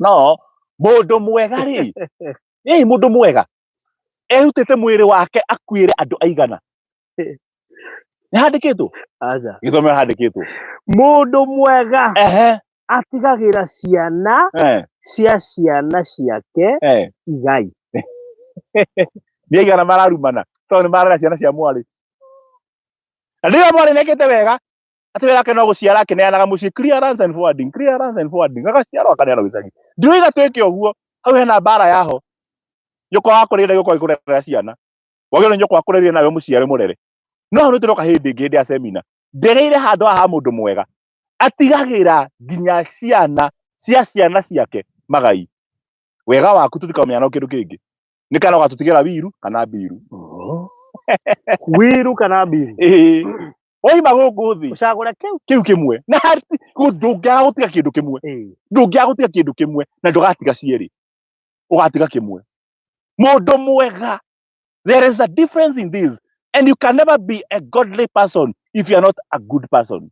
No, mũndũ mwega rĩ, ĩĩ mũndũ mwega erutĩte mwĩrĩ wake akuĩre andũ aigana. Nĩ handĩkĩtwo? Aca. Gĩthome handĩkĩtwo. Mũndũ mwega Ehe. atigagĩra ciana cia ciana ciake igai. Nĩ aigana mararumana tondũ nĩ marera ciana cia mwarĩ. Na ndĩra mwarĩ nĩekĩte wega atĩ wĩra wake no gũciara akĩneanaga mũciĩ, clearance and forwarding, clearance and forwarding, agaciarwo akaneana gĩcagi. Ndiroiga twĩke ũguo, hau hena mbara yaho. Nyũkwa wakũrĩire gũkorwo ĩkũrerera ciana. Wagĩrĩirwo nĩ nyũkwa wakũrerire nawe mũciare mũrere. No hau nĩ tũroka hĩndĩ ĩngĩ hĩndĩ ya semina. Ndereire handũ haha ha mũndũ mwega. Atigagĩra nginya ciana cia ciana ciake magai. Wega waku tũtikamenya no kĩndũ kĩngĩ. Nĩ kana ũgatũtigĩra wiru kana mbiru. Wiru kana mbiru. Ĩĩ. Waima gũkũ thĩ. Ũcagũre kĩu. Kĩu kĩmwe. Na ndũngĩaga gũtiga kĩndũ kĩmwe. Ndũngĩaga gũtiga kĩndũ kĩmwe na ndũgatiga cierĩ. Ũgatiga kĩmwe. Mũndũ mwega. There is a difference in this. And you can never be a godly person if you are not a good person.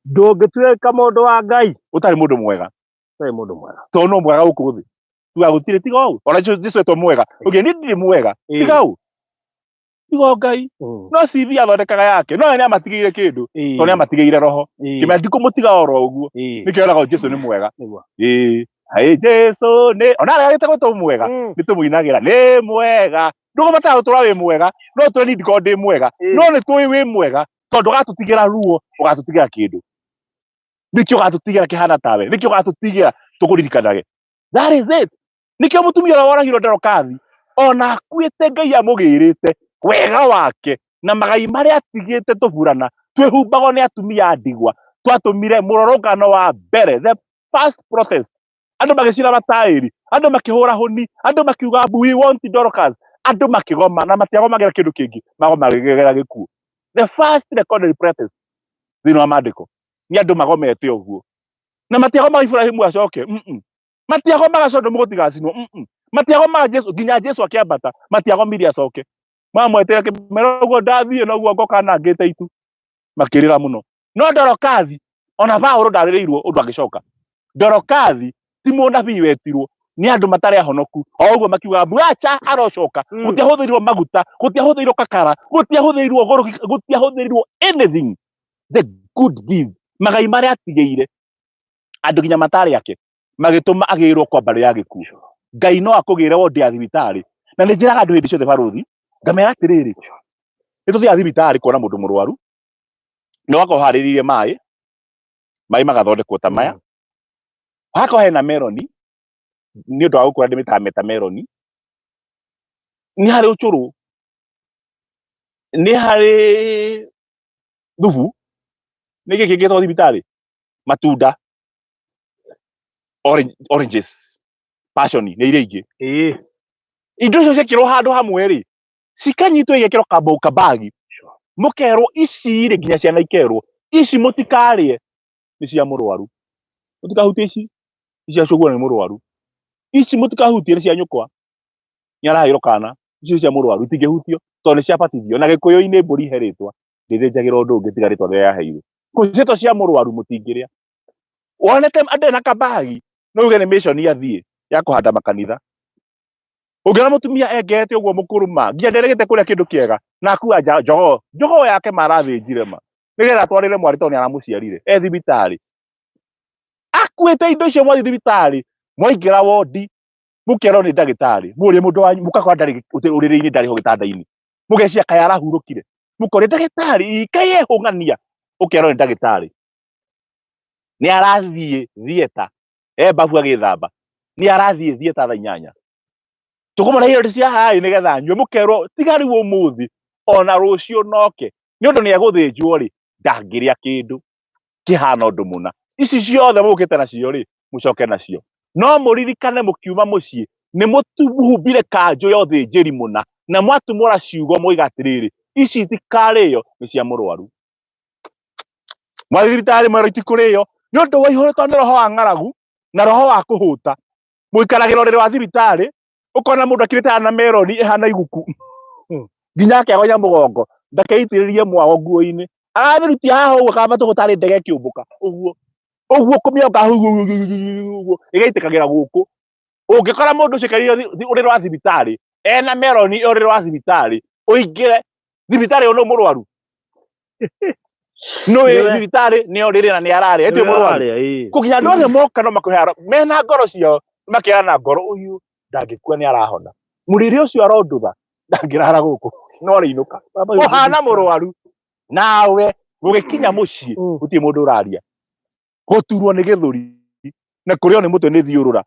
Ndũngĩtuĩka mũndũ wa Ngai Ũtarĩ mũndũ mwega. Ũtarĩ mũndũ mwega. Tondũ no mwega gũkũ thĩ. Tuga gũtirĩ tiga ũũ. Ona Jesu etwo mwega. Ũngĩ niĩ ndirĩ mwega. Tiga ũũ. Tiga o Ngai. No CV athondekaga yake. No we nĩamatigĩire kĩndũ. Tondũ nĩamatigĩire roho. Kĩmera ndikũmũtiga oro ũguo. Nĩkĩo eragwo Jesu nĩ mwega. Ĩĩ. Haĩ Jesu nĩ ona aragĩte gwĩtwo mwega. Nĩ tũmũinagĩra nĩ mwega. Ndũgũbatara gũtũra wĩ mwega. No tũre niĩ ndikorwo ndĩ mwega. No nĩ tũĩ wĩ mwega tondũ ũgatũtigĩra ruo, ũgatũtigĩra kĩndũ. Nĩkĩo ũgatũtigĩra kĩhana tawe. Nĩkĩo ũgatũtigĩra tũkũririkanage. That is it. Nĩkĩo mũtumia ũrĩa woragirwo Ndorokathi ona akuĩte Ngai amũgĩrĩte wega wake na magai marĩa atigĩte tũburana twĩhumbagwo nĩ atumia a ndigwa twatũmire mũrũrũngano wa mbere, the first protest, andũ magĩcina mataĩri, andũ makĩhũra hũni, andũ makiuga we want Dorcas, andũ makĩgoma na matiagomagĩra kĩndũ kĩngĩ, magomagĩra gĩkuũ. The first recorded protest thĩinĩ wa maandĩko nĩ andũ magomete ũguo, na matiagomaga Ibrahimu acoke, matiagomaga Sodomu gũtigacinwo, matiagomaga Jesu nginya Jesu akĩambata, matiagomire acoke, mamwetere kĩmera ũguo ndathiĩ noguo ngoka nangĩte itu, makĩrĩra mũno. No Dorokathi ona Paũlũ ndarĩrĩirwo ũndũ angĩcoka. Dorokathi ti mũnabii wetirwo, nĩ andũ matarĩ ahonoku o ũguo makiuga mbuacha arocoka. Gũtiahũthĩrirwo maguta, gũtiahũthĩrirwo kakara, gũtiahũthĩrirwo goro, gũtiahũthĩrirwo anything. The good deeds, magai marĩa atigĩire andũ nginya matarĩ ake magĩtũma agĩrwo kwa mbarĩ ya gĩkuũ. Ngai no akũgĩre wondi ya thibitarĩ. Na nĩ njĩraga andũ hĩndĩ ciothe barũthi, ngamera atĩrĩrĩ, nĩ tũthiaga thibitarĩ kuona mũndũ mũrwaru, na ũgakorwo ũharĩrĩirie maĩ, maĩ magathondekwo ta maya, hakorwo hena meroni, nĩ ũndũ wa gũkũra ndĩmĩtaga metameroni, nĩ harĩ ũcũrũ, nĩ harĩ thubu, nĩ kĩĩ kĩngĩtwo thibitarĩ, matunda, oranges, passion, nĩ iria ingĩ. Indo icio ciekĩrwo handũ hamwe rĩ, cikanyitwo igekĩrwo kabagi, mũkerwo ici rĩ, nginya ciana ikerwo ici mũtikarĩe, nĩ cia mũrwaru, mũtikahutie ici, ici cia cũguo nĩ mũrwaru, ici mũtikahutie nĩ cia nyũkwa, nĩ araheirwo kana, ici nĩ cia mũrwaru itingĩhutio tondũ nĩ ciabatithio. Na gĩkũyũ-inĩ mbũri he rĩtwa, ndĩthĩnjagĩra ũndũ ũngĩ tiga rĩtwa rĩrĩa yaheirwo. Ciĩtwo cia mũrwaru mũtingĩrĩa. Wonete andũ na kabagi, no uge nĩ mission athiĩ ya kũhanda makanitha. Ũngĩona mũtumia engete ũguo mũkũrũ ma, nginya nderegete kũrĩa kĩndũ kĩega, na akua njogoo, njogoo yake marathĩnjire ma, nĩgetha atwarĩre mwarĩ tondũ nĩ aramũciarire, e thibitarĩ. Akuĩte indo icio mwathiĩ thibitarĩ, mwaingĩra wondi, mũkerwo nĩ ndagĩtarĩ, mũrĩe mũndũ wanyu, mũgakora ndarĩ ũrĩrĩ-inĩ, ndarĩ ho gĩtanda-inĩ. Mũgeciria kaĩ arahurũkire. Mũkoria ndagĩtarĩ, ĩ kaĩ ehũng'ania. Ũkerwo nĩ ndagĩtarĩ. Nĩ arathiĩ theatre, e babu agĩthamba. Nĩ arathiĩ theatre thaa 8. Tũkũmũrehera indo cia haĩ nĩgetha anyue. Mũkerwo tiga rĩu ũmũthĩ, ona rũciũ noke. Nĩ ũndũ nĩ egũthĩnjwo rĩ, ndangĩrĩa kĩndũ kĩhana ũndũ mũna. Ici ciothe mũkĩte nacio rĩ, mũcoke nacio. No mũririkane mũkiuma mũciĩ, nĩ mũhumbire kanjũ ya ũthĩnjĩri mũna, na mwatumũra ciugo mwoiga atĩrĩrĩ, ici itikarĩo nĩ cia mũrwaru. Mwathiĩ thibitarĩ mwerwo itikũrĩo, nĩ ũndũ waihũrĩtwo nĩ roho wa ng'aragu na roho wa kũhũta. Mũikaragĩra ũrĩrĩ wa thibitarĩ, ũkona mũndũ akirĩte hana meroni ĩhana iguku nginya akegonya mũgongo ndakeitĩrĩrie mwago nguo-inĩ, aramĩrutia haha ũguo kana matũgũ tarĩ ndege ĩkĩũmbũka ũguo ũguo, kũmĩonga ũguo ĩgaitĩkagĩra gũkũ. Ũngĩkora mũndũ ũcio aikarĩire ũrĩrĩ wa thibitarĩ ena meroni ũrĩrĩ wa thibitarĩ, ũingĩre thibitarĩ ũyũ nĩ mũrwaru nĩ thibitarĩ nĩ ũrĩrĩ na nĩ ararĩa ĩtĩ mũrwaru kũginya andũ othe moka no makũhe mena ngoro ciao makeana ngoro ũyũ ndangĩkua nĩ arahona mũrĩrĩ ũcio arondũtha ndangĩrara gũkũ no arĩinũka ũhana mũrwaru nawe mũgĩkinya mũciĩ gũtirĩ mũndũ ũraria gũturwo nĩ gĩthũri na kũrĩo nĩ mũtwe nĩ thiũrũra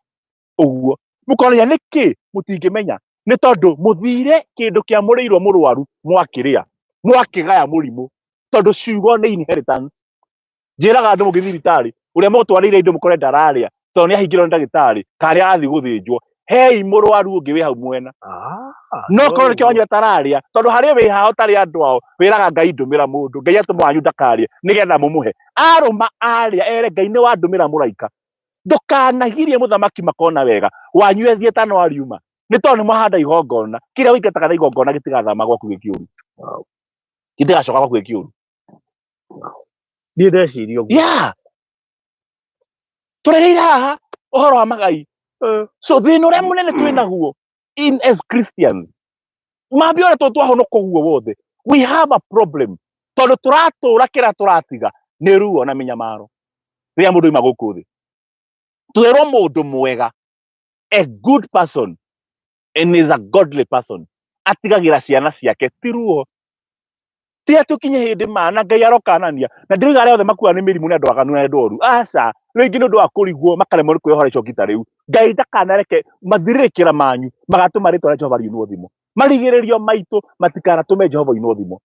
ũguo mũkoria nĩkĩ mũtingĩmenya nĩ tondũ mũthire kĩndũ kĩamũrĩirwo mũrwaru mwakĩrĩa mwakĩgaya mũrimũ tondũ ciugo nĩ inheritance. Njĩraga andũ mũngĩthiĩ thibitarĩ ũrĩa mũgũtwarĩire indo mũkore ndararĩa tondũ nĩ ahingĩrwo nĩ ndagĩtarĩ kana nĩ arathiĩ gũthĩnjwo, hei mũrwaru ũngĩ wĩ hau mwena. No korwo nĩkĩo wanyu atararĩa tondũ harĩ wĩ hao tarĩ andũ ao wĩraga Ngai ndũmĩra mũndũ, Ngai atũma wanyu ndakarĩe nĩgetha mũmũhe arũma arĩa ere Ngai nĩ wandũmĩra mũraika. Ndũkanagirie mũthamaki makona wega wanyu ethiĩ ta no ariuma nĩ tondũ nĩ mwahanda igongona kĩrĩa ũingataga na igongona gĩtigathama gwaku gĩkĩũru, gĩtigacoka gwaku gĩkĩũru. Niĩ ndeciria ũguo. Yeah, tũregeire haha ũhoro wa magai. So thĩna ũrĩa mũnene twĩ naguo in as Christians, mambia ũrĩa twahonoka ũguo wothe, we have a problem tondũ tũratũra kĩrĩa tũratiga nĩ ruo na mĩnyamaro. Rĩrĩa mũndũ oima gũkũ thĩ twerwo mũndũ mwega, a good person and is a godly person, atigagĩra ciana ciake ti ruo. Ti atĩ ũkinye hĩndĩ ma na Ngai arokanania na ndĩroiga arĩa othe makuaga nĩ mĩrimũ nĩ andũ aganu na andũ oru, aca, rĩngĩ nĩ ũndũ wa kũrigwo makaremwo nĩ kwĩyohora icoki ta rĩu. Ngai ndakanareke mathirĩrĩkĩra manyu magatũma rĩtwa rĩa Jehova riunwo thimo, marigĩrĩrio maitũ matikanatũme Jehova oinwo thimo.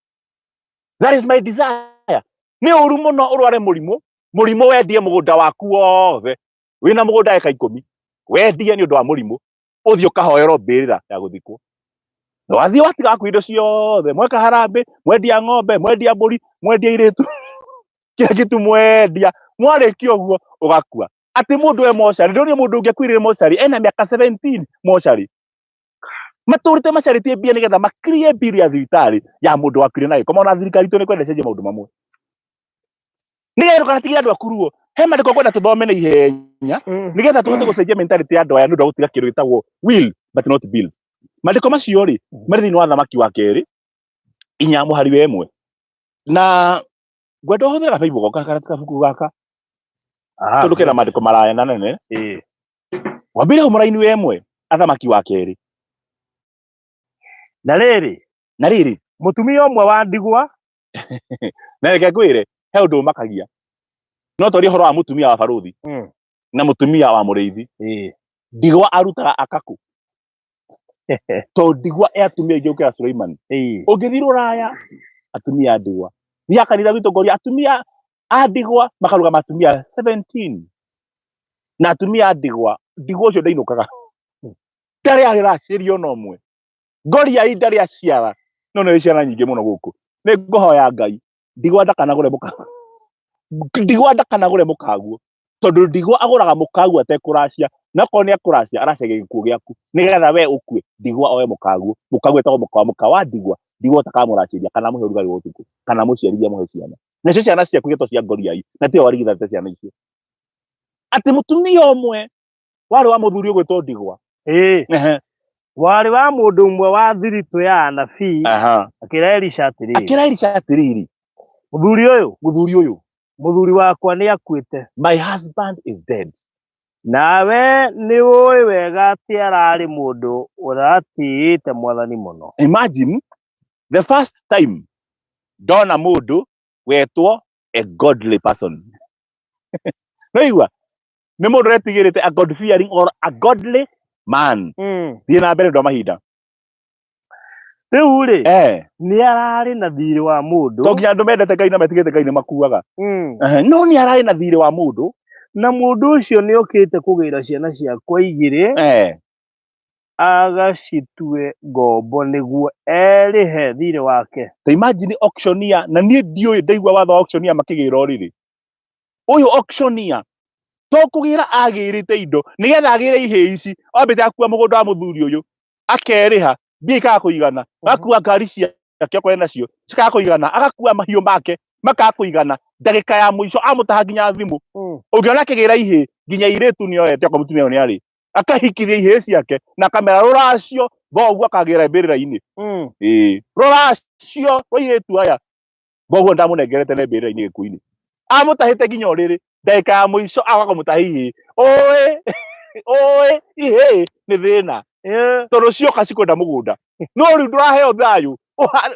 That is my desire. Nĩ ũru mũno ũrware mũrimũ, mũrimũ wendie mũgũnda waku wothe, wĩna mũgũnda eka 10, wendie nĩ ũndũ wa mũrimũ, ũthiĩ ũkahoerwo mbĩrĩra ya gũthikwo. Na wathiĩ watiga waku indo ciothe, mweka harambĩ, mwendia ng'ombe, mwendia mbũri, mwendia irĩtu, kila kitu mwendia, mwarĩkia ũguo ũgakua. Atĩ mũndũ e mocarĩ, ndĩronire mũndũ ũngĩ akuire mocarĩ, ena mĩaka 17 mocarĩ. Matũrĩte macarĩtie mbia nĩgetha makirie bill ya thibitarĩ ya mũndũ wakuire na gĩko. Ona thirikari itũ nĩ kwenda ĩcenjie maũndũ mamwe. Nĩgetha ndũkanatigĩre andũ aku ruo. He maandĩko ngwenda tũthome na ihenya nĩgetha tũhote gũcenjia mentality ya andũ aya nĩ ũndũ wa gũtiga kĩndũ gĩtagwo will but not bills. Maandĩko macio rĩ marĩ thĩinĩ wa Thamaki wa kerĩ 4 mũhari wa 1. Na ngwenda ũhũthĩre gabaibũ gaka kabuku gaka tondũ kena maandĩko maraya na nene. Wambĩrĩrie hau mũraini wa 1 Athamaki wa kerĩ. Na rĩrĩ, na rĩrĩ, mũtumia ũmwe wa ndigwa. Na reke ngwĩre he ũndũ ũmakagia. No twarie ũhoro wa mũtumia wa barũthi na mũtumia wa mũrĩithi. Ndigwa arutaga akaku. Tondũ ndigwa e atumia aingĩ gũkĩra Suleiman. Ũngĩthiĩ rũraya atumia a ndigwa. Thiaga kanitha gwitũ ngoria atumia a ndigwa makarũgama atumia 17. Na atumia a ndigwa, ndigwa ũcio ndainũkaga. Ndarĩ aracĩrio ona ũmwe. Ngoriai ndarĩ aciara, no nĩ ciana nyingĩ mũno gũkũ. Nĩ ngũhoya Ngai, ndigwa ndakanagũre mũka. Ndigwa ndakanagũre mũkaguo. Tondũ ndigwa agũraga mũkaguo atekũracia, na okorwo nĩ ekũracia, aracagia gĩkuũ gĩaku. Nĩgetha we ũkue, ndigwa oe mũkaguo. Mũkaguo etagwo mũka wa mũka wa ndigwa. Ndigwa ũtakamũracĩria kana amũhe ũrugarĩ wa ũtukũ, kana amũciarithie amũhe ciana. Nacio ciana ciaku igetwo cia ngoriai, na tiwe warigithanĩte ciana icio. Atĩ mũtumia ũmwe warĩ wa mũthuri ũgwĩtwo ndigwa. Warĩ wa mũndũ ũmwe wa thiritũ ya anabii, akĩra Elisha atĩrĩrĩ. Akĩra Elisha atĩrĩrĩ. Mũthuri ũyũ. Mũthuri ũyũ. Mũthuri wakwa nĩ akuĩte. My husband is dead. Nawe nĩ ũĩ wega atĩ ararĩ mũndũ ũratĩĩte Mwathani mũno. Imagine the first time ndona mũndũ wetwo a godly person. Noigua nĩ mũndũ ũretigĩrĩte, a god fearing or a godly man. Thiĩ na mbere ndwa mahinda. Rĩu rĩ, nĩ ararĩ na thiirĩ wa mũndũ. To nginya andũ mendete Ngai na metigĩrĩte Ngai nĩ makuaga. Ehe, no nĩ ararĩ na thiirĩ wa mũndũ. Na mũndũ ũcio nĩ okĩte kũgĩra ciana ciakwa igĩrĩ, agacitue ngombo nĩguo erĩhe thiirĩ wake. Ta imagine auctioneer, na niĩ ndiũĩ ndaigua watho wa auctioneer makĩgĩra ũrĩrĩ. Ũyũ auctioneer to kũgĩra agĩrĩte indo nĩgetha agĩre ihĩĩ ici, ambĩte akua mũgũnda wa mũthuri ũyũ, akerĩha mbia ikaga kũigana, agakua ngari ciake okorwo nacio cikaga kũigana, agakua mahiũ make makaga kũigana, ndagĩka ya mũico amũtaha nginya thimũ. Ũngĩona akĩgĩra ihĩĩ nginya irĩtu nĩoete okorwo mũtumia ũyũ nĩarĩ, akahikithia ihĩĩ ciake na akamera rũracio thoguo akagĩra mbĩrĩra-inĩ. Ĩĩ, rũracio rwa irĩtu aya thoguo ndamũnengerete ne mbĩrĩra-inĩ gĩkuũ-inĩ, amũtahĩte nginya ũrĩrĩ, ndagĩka ya mũico agoka kũmũtaha ihĩĩ. Ũĩ ũĩ ihĩĩ nĩ thĩna, tondũ cioka cikwenda mũgũnda, no rĩu ndũraheo thayũ,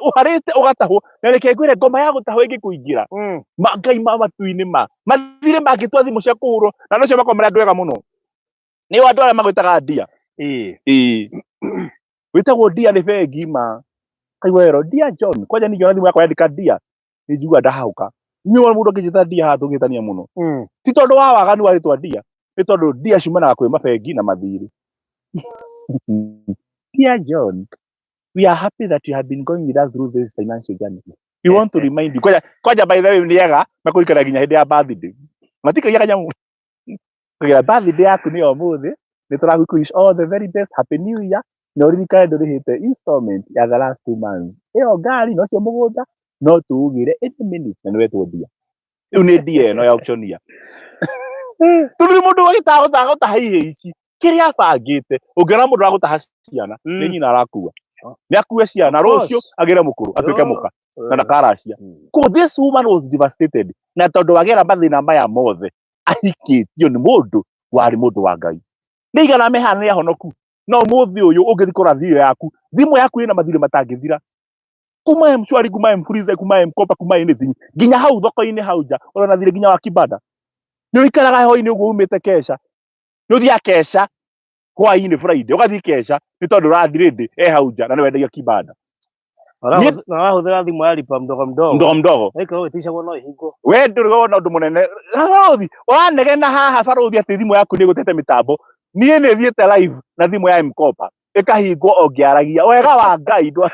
ũharĩte ũgatahwo. Na reke ngwĩre, ngoma ya gũtahwo ĩngĩkũingĩra, ma Ngai ma matu-inĩ ma mathirĩ mangĩtua thimũ cia kũhũrwo, na andũ acio makorwo marĩ andũ ega mũno. Nĩ andũ arĩa magwĩtaga ndia. Ĩĩ, wĩtagwo ndia nĩ bengi ma kaigua wero dear John. Kwanja ningĩona thimũ yakwa yandĩka ndia nĩ njiguaga ndahahũka. Nĩ mũndũ angĩnjĩta ndia haha tũngĩtania mũno, ti tondũ wa waganu wa rĩtwa ndia, nĩ tondũ ndia ciumanaga kwĩ mabengi na mathirĩ. Dear John, we are happy that you have been going with us through this financial journey. We want to remind you. Kwanja, kwanja by the way, nĩ ega makũrikana nginya hĩndĩ ya birthday. Matikagia kanyamũ. Kũgira birthday yaku nĩ ũmũthĩ, nĩ tũragũkũ wish all the very best, happy new year. Na ũririkane ndũrĩhĩte installment ya the last 2 months. Ĩyo ngari no cio mũgũnda no tũũgĩre any minute, na nĩ wetwo ndia. Rĩu nĩ ndia ĩno ya auctioneer. Tondũ nĩ mũndũ wagĩtaga gũtaha ihĩĩ ici kĩrĩa abangĩte. Ũngĩona mũndũ aragũtaha ciana, nĩ nyina arakua. Nĩ akue ciana rũciũ agĩre mũkũrũ atuĩke mũka na ndakaracia. Ko this woman was devastated, na tondũ wagera mathĩna maya mothe ahikĩtio nĩ mũndũ warĩ mũndũ wa Ngai. Nĩ igana mehana nĩ ahonoku, no ũmũthĩ ũyũ ũngĩthiĩ kũrora thirĩ yaku, thimũ yaku ĩna mathirĩ matangĩthira. Kuma M-Shwari, kuma M-Fuliza, kuma M-Kopa, kuma anything, nginya hau thoko-inĩ hau nja, ũrona thirĩ nginya wa kibanda. Nĩ ũikaraga hwaĩ-inĩ ũguo umĩte kesha, nĩ ũthiaga kesha hwaĩ-inĩ Friday, ũgathiĩ kesha nĩ tondũ landlady e hau nja na nĩ wendagia kibanda. Na wahũthĩra thimũ ya lipa mdogo mdogo. Mdogo mdogo. Ĩkorwo ĩticagwo no ĩhingwo. We ndũrĩ wona ũndũ mũnene barũthi ũranegena haha barũthi atĩ thimũ yaku nĩ ĩgũtete mĩtambo. Niĩ nĩ thiĩte live na thimũ ya M-Kopa ĩkahingwo o ngĩaragia wega wa Ngai ndwa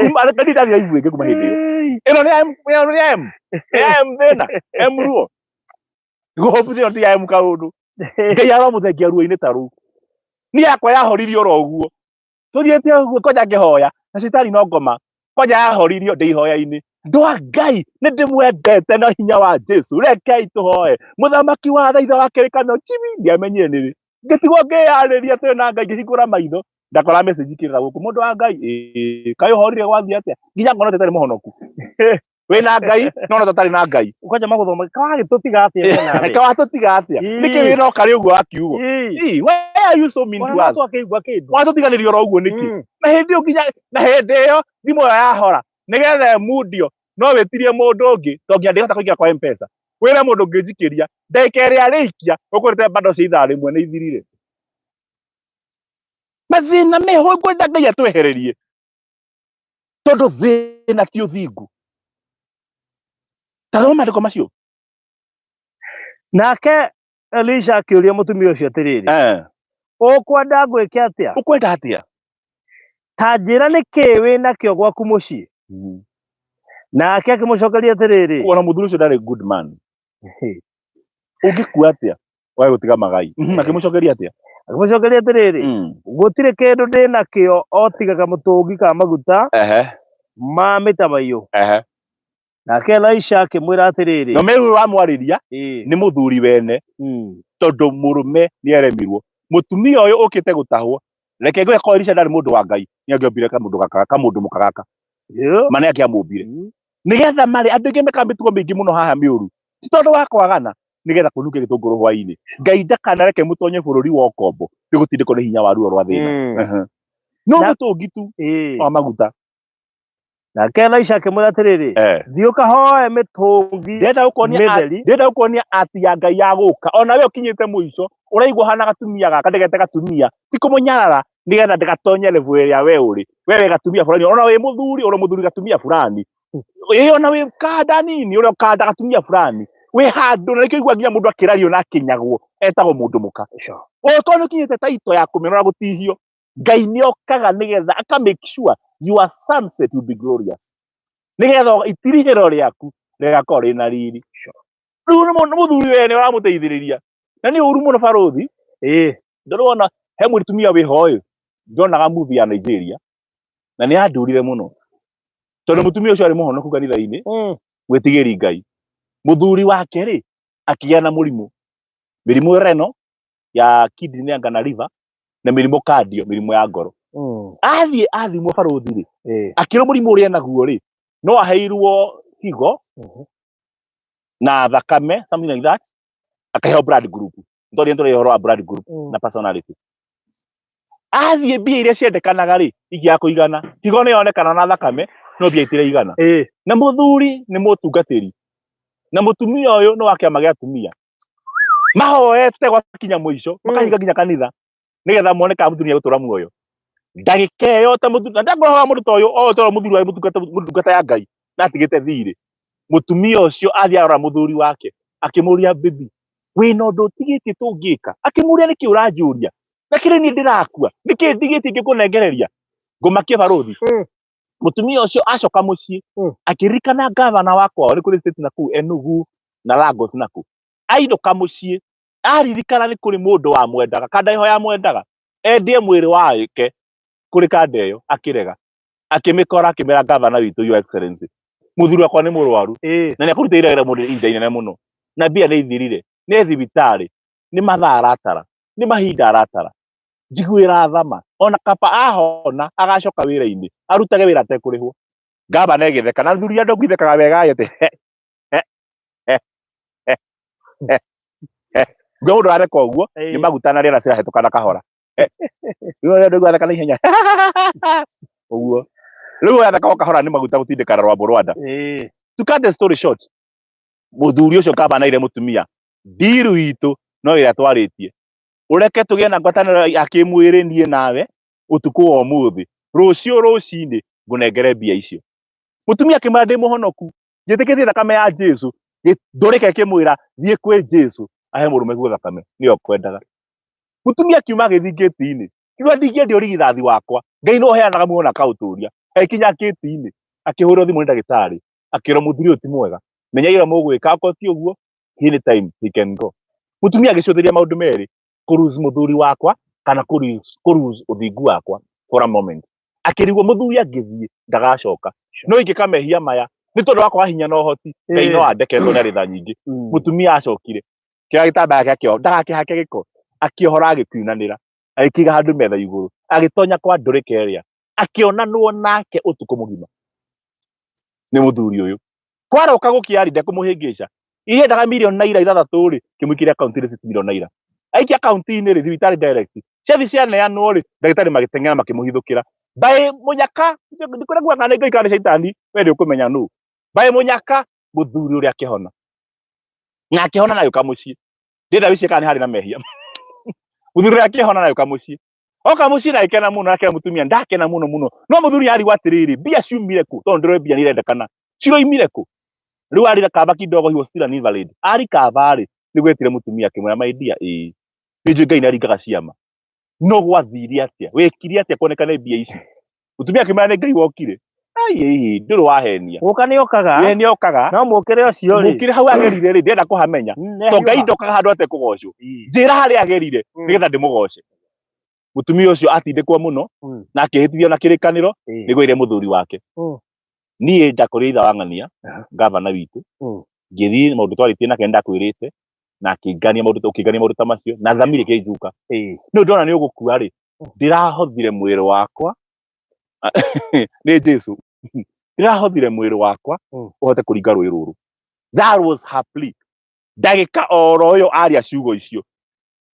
kuma reke ndathiĩ live ĩngĩ kuma hĩndĩ ĩyo. Ĩno nĩ ya M, ĩno nĩ ya M, nĩ ya M thĩna M ruo gũhobu ĩno ti ya M kaũndũ. Ngai aromũthengia ruo-inĩ ta rũu. Niĩ yakwa yahoririo oro ũguo tũthiĩte ũguo kwanja ngĩhoya na citani no ngoma kwanja yahoririo ndĩ ihoya-inĩ. Andũ a Ngai, nĩ ndĩmwendete na hinya wa Jesu, rekei tũhoe mũthamaki wa tha, ithe wa kĩrĩkanĩro chibi. Ndiamenyire nĩrĩ ngĩtigwo ngĩyarĩria tũrĩ na Ngai. Ngĩhingũra maitho ndakora message ikĩrĩra gũkũ, mũndũ wa Ngai, ĩĩ kaĩ ũhorire gwathiĩ atĩa? Nginya ngona ũtarĩ mũhonoku, wĩna Ngai no no tũtarĩ na Ngai. Kwanja magũthoma kawagĩtũtiga atĩa we nawe? Kawatũtiga atĩa? Nĩkĩ wĩna ũkarĩ ũguo wa kiugo? Ĩĩ, why are you so mean to Ona us? twakĩigua kĩndũ. Watũtiganĩria oro ũguo nĩkĩ? Na hĩndĩ ĩyo nginya na hĩndĩ ĩyo thimũ ĩyo yahora nĩgetha ĩmundio no wĩtirie mũndũ ũngĩ, to nginya ndĩhota kũingĩra kwa M-Pesa wĩre mũndũ ũngĩnjikĩria ndagĩka ĩrĩa arĩikia ũkũrĩte bando cia ithaa rĩmwe nĩ ithirire. Mathĩna meho ngwenda Ngai atwehererie, tondũ thĩna ti ũthingu. Ta thoma maandĩko macio. Nake Elisha akĩũria mũtumia ũcio atĩrĩrĩ, ũkwenda ngwĩke atĩa? Ũkwenda atĩa? Ta njĩra nĩ kĩĩ wĩ nakĩo gwaku mũciĩ? Nake akĩmũcokeria atĩrĩrĩ, Ona mũthuri ũcio ndarĩ good man. Ũngĩkua atĩa wae gũtiga magai? Akĩmũcokeria atĩa? Akĩmũcokeria atĩrĩrĩ, gũtirĩ kĩndũ ndĩ nakĩo o tiga kamũtũngi ka maguta ma mĩtamaiyũ. Nake Elisha akĩmwĩra atĩrĩrĩ, No meru wamwarĩria nĩ mũthuri wene, tondũ mũrũme nĩ aremirwo. Mũtumia ũyũ ũkĩte gũtahwo, reke ngwĩre, ko Elisha ndarĩ mũndũ wa Ngai, nĩ angĩombire kamũndũ gaka, kamũndũ mũka gaka, ma nĩ angĩamũmbire. Nĩgetha marĩ andũ aingĩ mekaga mĩtugo mĩingĩ mũno haha mĩũru, ti tondũ wa kwagana, nĩgetha kũnunge gĩtũngũrũ hwainĩ. Ngai ndakanareke mũtonye bũrũri wa ũkombo nĩ gũtindĩkwo nĩ hinya wa ruo rwa thĩna. No mũtũngi tu wa maguta. Nake Elisha akĩmwĩra atĩrĩrĩ, thiĩ ũkahoe mĩtũngi Ndĩrenda gũkuonia mĩtheri. Ndĩrenda gũkuonia ati ya Ngai ya gũka ona we ũkinyĩte mũico ũraigua hana gatumia gaka ndĩgete gatumia ti kũmũnyarara nĩgetha ndĩgatonye level ĩrĩa we ũrĩ we wĩ gatumia fulani ona wĩ mũthuri ũrĩ mũthuri gatumia fulani ĩ ona wĩ kanda nini ũrĩ kanda gatumia fulani wĩ handũ na nĩkĩo igua nginya mũndũ akĩrario na akĩnyagwo etagwo mũndũ mũka. Okorwo nĩ ũkinyĩte taito ya kũmenwo na gũtihio, Ngai nĩ okaga nĩgetha aka make sure your sunset will be glorious, nĩgetha itirihĩro rĩaku rĩgakorwo rĩna riri. Rĩu nĩ mũthuri we nĩ ũramũteithĩrĩria na nĩ ũru mũno barũthi. Ndũrĩ wona he mũtumia wĩho ũyũ ndonaga movie ya Nigeria na nĩ yandurire mũno tondũ mũtumia ũcio arĩ mũhonoku kanitha-inĩ, mwĩtigĩri Ngai. Mũthuri wake rĩ akĩgĩa na mũrimũ, mĩrimũ reno ya kidney anga na liver na mĩrimũ cardio, mĩrimũ ya ngoro. Athiĩ athimwo barũthi rĩ, akĩrwo mũrimũ ũrĩa enaguo rĩ no aheirwo higo na thakame, something like that, akaheo blood group. Tondũ nĩ ũhoro wa blood group na personality. Athiĩ mbia iria ciendekanaga rĩ ingĩaga kũigana, higo nĩ yonekana na thakame no mbia itiraigana. Na mũthuri nĩ mũtungatĩri na mũtumia ũyũ nĩ wa kĩama gĩa atumia, mahoete gwakinya mũico makahinga nginya kanitha nĩgetha mone kana mũtumia gũtũra muoyo ndagĩka ĩyo ta mũthuri na ndakũroga mũndũ ta ũyũ o tondũ mũthuri wa mũtungata ya Ngai na atigĩte thirĩ. Mũtumia ũcio athiĩ arora mũthuri wake akĩmũria, baby, wĩna ũndũ ũtigĩtie tũngĩka? Akĩmũria, nĩkĩ ũranjũria na kĩrĩ niĩ ndĩrakua, nĩkĩ ndigĩtie ingĩkũnengereria ngũmakie barũthi? Mũtumia ũcio acoka mũciĩ akĩririkana gavana wa kwao nĩ kũrĩ state na kũu Enugu na Lagos na kũ ainũka mũciĩ aririkana nĩ kũrĩ mũndũ wamwendaga kanda ĩho yamwendaga endie mwĩrĩ wake kũrĩ kanda ĩyo, akĩrega akĩmĩkora akĩmĩra gavana witũ, your excellency, mũthuri wakwa nĩ mũrwaru na nĩ akũrutĩire wĩra mũndũ ihinda inene mũno na mbia nĩ ithirire, nĩ thibitarĩ, nĩ mathaa aratara, nĩ mahinda aratara, njiguĩra thama ona kaba ahona agacoka wĩra-inĩ arutage wĩra atekũrĩhwo. Gavana ĩgĩtheka na thuri andũ ngwithekaga wega atĩ he he he he he he ngwe mũndũ aratheka ũguo nĩ maguta na rĩera cirahĩtũka na kahora. Rĩu ũrĩa ndũigua atheka na ihenya ũguo rĩu ũratheka o kahora nĩ maguta gũtindĩkana rwambo rwa nda. To cut the story short, mũthuri ũcio gavana aire mũtumia ndiru itũ no ĩrĩa twarĩtie ũreke tũgĩe na ngwatanĩro ya kĩmwĩrĩ niĩ nawe ũtukũ wa ũmũthĩ, rũciũ rũcinĩ ngũnengere mbia icio. Mũtumia akĩmwĩra, ndĩ mũhonoku, njĩtĩkĩtie thakame ya Jesu. Ndũrĩke kĩmwĩra thiĩ kwĩ Jesu ahe mũrũme guo thakame nĩyo kwendaga. Mũtumia akiuma agĩthiĩ ngĩti-inĩ, kiuga ndingĩendia ũrigithathi wakwa, Ngai no ũheanaga muoyo na akaũtũria. Agĩkinya ngĩti-inĩ akĩhũrĩrwo thimũ nĩ ndagĩtarĩ akĩrwo mũthuri ũyũ ti mwega, menyai ũrĩa mũgwĩka, akorwo ti ũguo anytime he can go. Mũtumia agĩcũthĩria maũndũ merĩ, kũ lose mũthuri wakwa kana kũ lose ũthingu wakwa for a moment. Akĩrigwo mũthuri angĩthiĩ ndagacoka, no ingĩka mehia maya nĩ tondũ wakwa wa hinya na ũhoti, Ngai no andeke tondũ nĩ arĩ tha nyingĩ. Mũtumia acokire kĩoya gĩtambaya gĩake akĩoha ndagakĩhake gĩko, akĩohora agĩkiunanĩra agĩkĩiga handũ metha igũrũ, agĩtonya kwa ndũrĩka ĩrĩa akĩonanwo nake ũtukũ mũgima nĩ mũthuri ũyũ. Kwaroka gũkĩari ndekũmũhĩngĩca, iria endaga mirioni naira 6 rĩ kĩmũikĩria akaunti-inĩ 6 milioni naira aikia akaunti-inĩ rĩ thibitarĩ direct ciathi cianeanwo rĩ ndagĩtarĩ magĩteng'era makĩmũhithũkĩra mbaĩ mũnyaka ndikwenda kuga kana nĩ Ngai kana nĩ caitani, we nĩ ũkũmenya nũ mbaĩ mũnyaka. Mũthuri ũrĩa akĩhona na akĩhona na agĩũka mũciĩ, ndĩrenda wĩcirie kana nĩ harĩ na mehia. Mũthuri ũrĩa akĩhona na agĩũka mũciĩ, oka mũciĩ na agĩkena mũno, akĩra mũtumia ndakena mũno mũno, no mũthuri arigwo atĩrĩrĩ, mbia ciumire kũ? Tondũ ndĩroĩ mbia nĩ irendekana, ciroimire kũ? Rĩu arĩ kaba kidogo, he was still an invalid. Arĩ kaba rĩ nĩguo etire mũtumia akĩmwĩra, my dear, ĩĩ nĩ njũĩ Ngai nĩ aringaga ciama, no gwathire atĩa, wĩkire atĩa kuonekane mbia ici? Mũtumia akĩmwĩra nĩ Ngai wokire. Ai ndũrĩ wahenia. Gũka nĩ okaga. We nĩ okaga. No mũkĩre ũcio rĩ. Mũkĩre hau agerire rĩ, ndĩrenda kũhamenya. To Ngai ndokaga handũ atekũgocwo. Njĩra harĩa agerire nĩgetha ndĩmũgoce. Mũtumia ũcio atindĩkwo mũno na akĩhĩtithio na kĩrĩkanĩro nĩguo ire mũthuri wake. Niĩ ndakorire itha wa ng'ania, gavana witũ, ngĩthiĩ maũndũ twarĩtie nake nĩndakwĩrĩte na akĩngania maũndũ ũkĩngania maũndũ ta macio na thamiri ĩkĩnjuka. Nĩ ndona nĩ ũgũkua rĩ, ndĩrahothire mwĩrĩ wakwa nĩ Jesu. Ndĩrahothire mwĩrĩ wakwa ũhote kũringa rũĩ rũrũ. That was her plea. Ndagĩka oro ĩyo aria ciugo icio,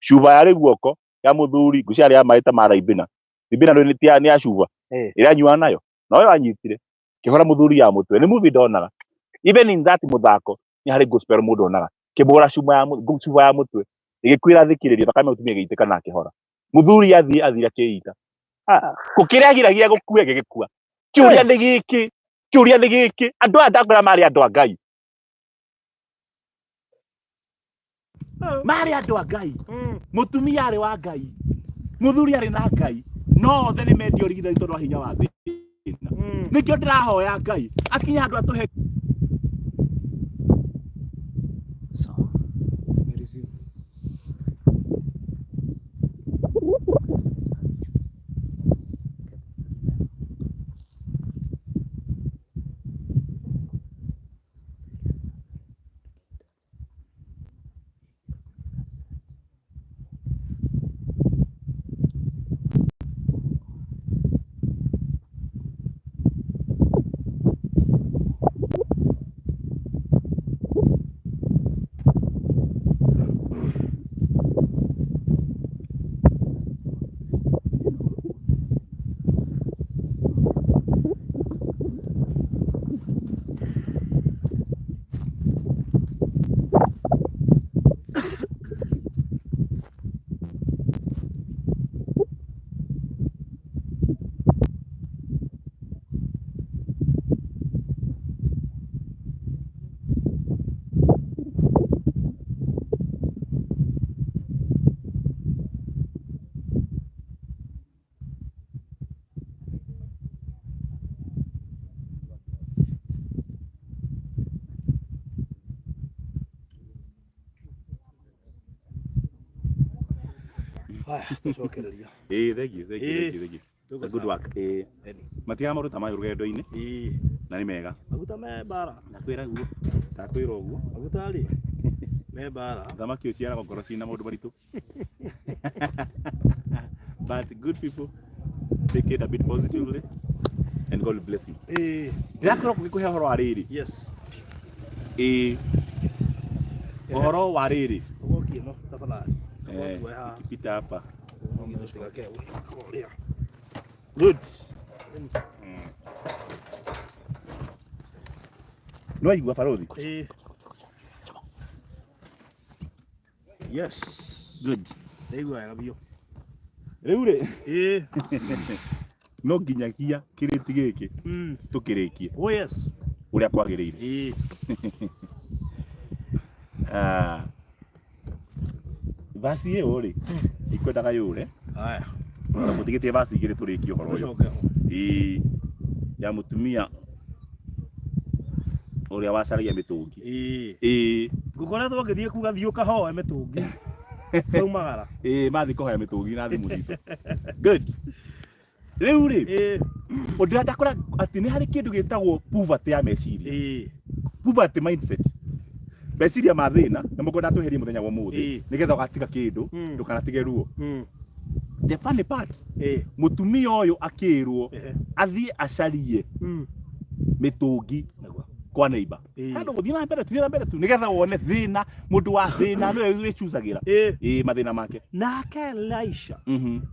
cuba yarĩ guoko ya mũthuri, ngwĩciria yarĩ ya maĩ ta ma Ribena. Ribena nĩ nĩ ya cuba ĩrĩa anyuaga nayo, noyo anyitire kĩhũra mũthuri ya mũtwe. Nĩ movie ndonaga. Even in that mũthako nĩ harĩ gospel mũndũ onaga kĩmũra cuma ya cuba ya mũtwe ĩgĩkuĩra thikĩrĩrio, thakame mũtumia ĩgĩitĩka na akĩhora. Mũthuri athiĩ athire akĩita kũkĩrĩa agiragia gũkue gĩgĩkua. Kĩũria nĩ gĩkĩ, kĩũria nĩ gĩkĩ, andũ aya ndakwĩra marĩ andũ a Ngai, marĩ andũ a Ngai. Mũtumia arĩ wa Ngai, mũthuri arĩ na Ngai, no othe nĩ mendio ũrigitani tondũ wa hinya wa thĩna. Nĩkĩo ndĩrahoya Ngai akinye handũ atũhe. So, we resume. Haya, tũcokereria. Ĩĩ, thank you, thank you, Ĩĩ. thank you, thank you. It's a good work. Ĩĩ. Matigaga maũndũ ta maya rũgendo-inĩ Ĩĩ. na nĩ mega. Maguta me mbara. Ndakwĩra guo, ndakwĩra ũguo. Maguta rĩ me mbara. Thamaki ũciaraga ngoro ciĩna maũndũ maritũ. But good people take it a bit positively and God will bless you. Ĩĩ. Ndĩrakorwo ngĩkũhe ũhoro wa rĩrĩ. Yes. Ĩĩ. Ũhoro wa rĩrĩ. Ũgoki ĩno tafadhali. Eh, Tuoe haha. ikipita hapa. Tũtigake ũrĩa. Good. No aigua barothi? Ĩĩ. Yes. Good. Ndaigua wega biũ. Rĩu rĩ, Ĩĩ. no nginyagia kĩrĩti gĩkĩ tũkĩrĩkie Oh yes. ũrĩa kwagĩrĩire. Ĩĩ. Ah, Vasi ĩyo rĩ, ndikwendaga yũre, Haya. na mũtigĩtie vasi igĩrĩ tũrĩkie ũhoro ũyũ. Tũcoke ho. Ĩĩ, ya mũtumia ũrĩa wacaragia mĩtũngi. Ĩĩ. Ĩĩ, Ngũkoretwo ngĩthiĩ kuga thiĩ ũkahoe mĩtũngi. Twaumagara. Ĩĩ, mathiĩ kũhoya mĩtũngi na thimũ citũ. Good. Rĩu rĩ, Ĩĩ. ũndĩra ndakora atĩ nĩ harĩ kĩndũ gĩtagwo poverty ya meciria. Ĩĩ. Poverty mindset. Meciria ma thĩna na mũkwenda tweherie mũthenya wa ũmũthĩ Ĩĩ. nĩgetha ũgatiga kĩndũ ndũkanatige ruo. The funny part, Ĩĩ. mũtumia ũyũ akĩrwo Ehe. athiĩ acarie mĩtũngi Nĩguo. kwa neighbor. Ĩĩ. Handũ gũthiĩ na mbere, tũthiĩ na mbere tu nĩgetha wone thĩna, mũndũ wa thĩna nĩwe wĩcuzagĩra. Ĩĩ. Ĩĩ, mathĩna make. Nake Elisha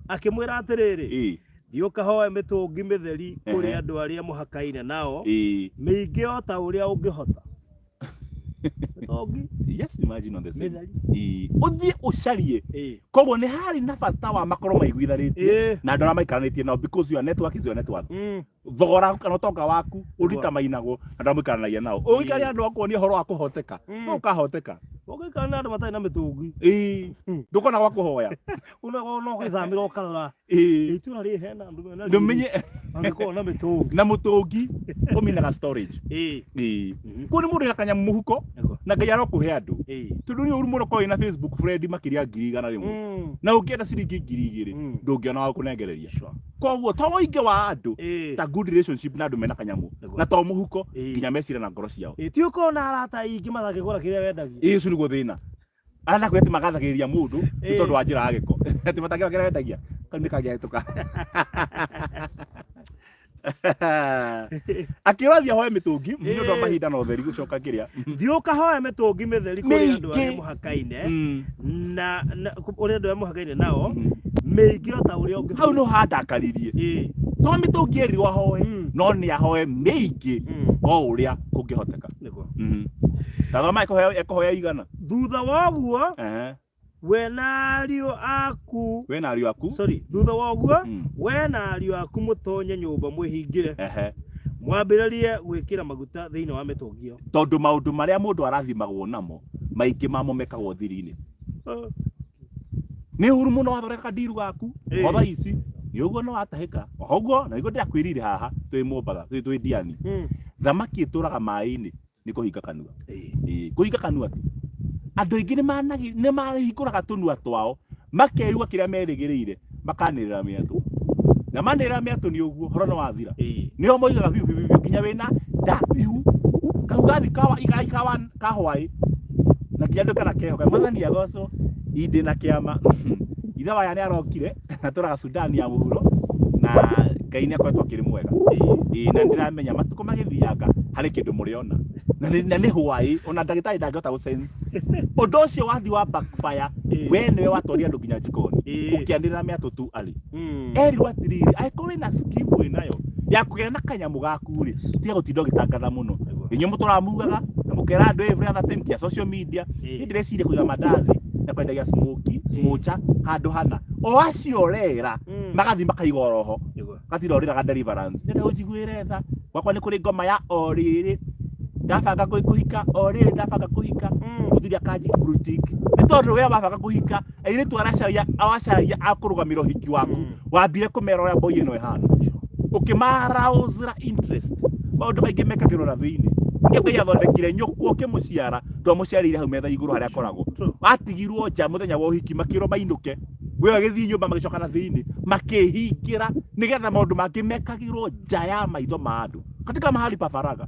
akĩmwĩra atĩrĩrĩ, Ĩĩ. thiĩ ũkahoe mĩtũngi mĩtheri kũrĩ Ehe. andũ arĩa mũhakaine nao, Ĩĩ. mĩingĩ o ta ũrĩa ũngĩhota. Mĩtũngi Yes, imagine on the same. mĩtheri. Ĩĩ. Ũthiĩ ũcarie. Ĩĩ. Koguo nĩ harĩ na bata wa makorwo maiguithanĩtie Ĩĩ. na andũ arĩa maikaranĩtie nao, because your network is your network. Thogora kana ũtonga waku ũritamainagwo na andũ arĩa mũikaranagia nao. Ũgĩikaria andũ akuonia ũhoro wa kũhoteka, no ũkahoteka. Ũngĩikara na andũ matarĩ na mĩtũngi, Ĩĩ. Ndũkona gwa kũhoya. No gĩthamĩra ũkarora. Ĩĩ. Itũra rĩrĩ hena andũ mena riri. Ndũmenye Mangĩkorwo na mĩtũngi. Na mũtũngi ũminaga storage. Ĩĩ. Ĩĩ. Kũu nĩ mũndũ wĩna kanyamũ mũhuko Nĩguo. na Ngai arokũhe andũ. Ĩĩ. Tondũ nĩ ũru mũno korwo wĩna Facebook friend makĩria 100,100. Na ũngĩenda ciringi 2,000 ndũngĩona wa gũkũnengereria. Sure. Koguo to ũingĩ wa andũ Ĩĩ. ta good relationship na andũ mena kanyamũ Nĩguo. na to mũhuko Ĩĩ. nginya meciria na ngoro ciao. Ĩĩ, ti ũkorwo na arata aingĩ matangĩgũra kĩrĩa wendagia. Ĩĩ, ũcio nĩguo thĩna. Arĩa nakwĩra atĩ magathagĩrĩria mũndũ nĩ Ĩĩ. tondũ wa njĩra ya gĩko. Atĩ matangĩgũra kĩrĩa wendagia. Kau nĩ kangĩhĩtũka. Akĩrwo athiĩ ahoe mĩtũngi nĩ ũndũ wa Ĩĩ. mahinda na ũtheri gũcoka kĩrĩa. Thiĩ ũkahoe mĩtũngi mĩtheri kũrĩ andũ arĩa Mĩingĩ. mũhakaine na kũrĩ andũ arĩa mũhakaine nao, mĩingĩ o ta ũrĩa ũngĩhota. Hau nĩ handakaririe. To mĩtũngi ĩrirwo ahoe, no nĩ ahoe mĩingĩ o ũrĩa kũngĩhoteka. Nĩguo. Ta thoma ekũhoya igana. Thutha wa ũguo, we na ariũ aku, We na ariũ aku. Sorry, thutha wa ũguo, we na ariũ aku mũtonye nyũmba mwĩhingĩre, mwambĩrĩrie gwĩkĩra maguta thĩinĩ wa mĩtũngi ĩyo. Tondũ maũndũ marĩa mũndũ arathimagwo namo maingĩ mamo mekagwo thiri-inĩ. Nĩ ũru mũno wathondeka kandiru gaku o thaa ici nĩ ũguo no watahĩka oguo na nĩguo ndĩrakwĩrire haha twĩ Mombatha twĩ Ndiani. Thamaki ĩtũraga maĩ-inĩ nĩ kũhinga kanua. Ĩĩ, kũhinga kanua tu. Andũ aingĩ nĩ mahingũraga tũnua twao makeyuga kĩrĩa merĩgĩrĩire, makanĩrĩra mĩatũ, na manĩrĩra mĩatũ nĩ ũguo horo nĩ wathira. Nĩo moigaga biũ biũ biũ nginya wĩna nda ihu kau gathi kawa ikawa kahwaĩ na nginya andũ kana kehoka Mwathani agocwo indĩ na kĩama. Ithe waya nĩ arokire atũraga Sudan ya mũhuro na Ngai nĩ akoretwo akĩrĩ mwega. Ĩĩ, na ndĩramenya matukũ magĩthianga harĩ kĩndũ mũrĩona na nĩ hwaĩ ona ndagĩtarĩ ndangĩhota gũ sense ũndũ ũcio wathi wa backfire. We nĩwe watwarire andũ nginya jikoni ũkĩanĩrĩra mĩatũ tu arĩ erirwo atĩrĩrĩ, angĩkorwo wĩna scheme wĩnayo ya kũgĩa na kanyamũ gaku rĩ, tiga gũtinda ũgĩtangatha mũno. Inyuĩ mũtũraga mugaga na mũkera andũ every other time kia social media. Niĩ ndĩreciria kũiga mandathi na kwendagia smoky smocha handũ hana o acio ũrera magathiĩ makaiga oroho. Gatirĩ ũrĩraga deliverance ndĩrenda ũnjiguĩre tha gwakwa nĩ kũrĩ ngoma ya o rĩrĩ ndabanga kũhika, o rĩrĩ ndabanga kũhika. Mũthuri akanji blue tick nĩ tondũ we wabanga kũhika airĩtu aracaragia awacaragia akũrũgamĩra ũhiki waku. Wambire kũmera ũrĩa mboi ĩno ĩhana, ũkĩmaraũzĩra interest. Maũndũ maingĩ mekagĩrwo na thĩinĩ. Nĩkĩo Ngai athondekire nyũkwa ũkĩmũciara, ndwamũciarĩire hau metha igũrũ harĩa akoragwo. Watigirwo nja mũthenya wa ũhiki, makĩrwo mainũke, we agĩthiĩ nyũmba, magĩcoka na thĩinĩ makĩhingĩra nĩgetha maũndũ mangĩ mekagĩrwo nja ya maitho ma andũ katika mahali pa faragha.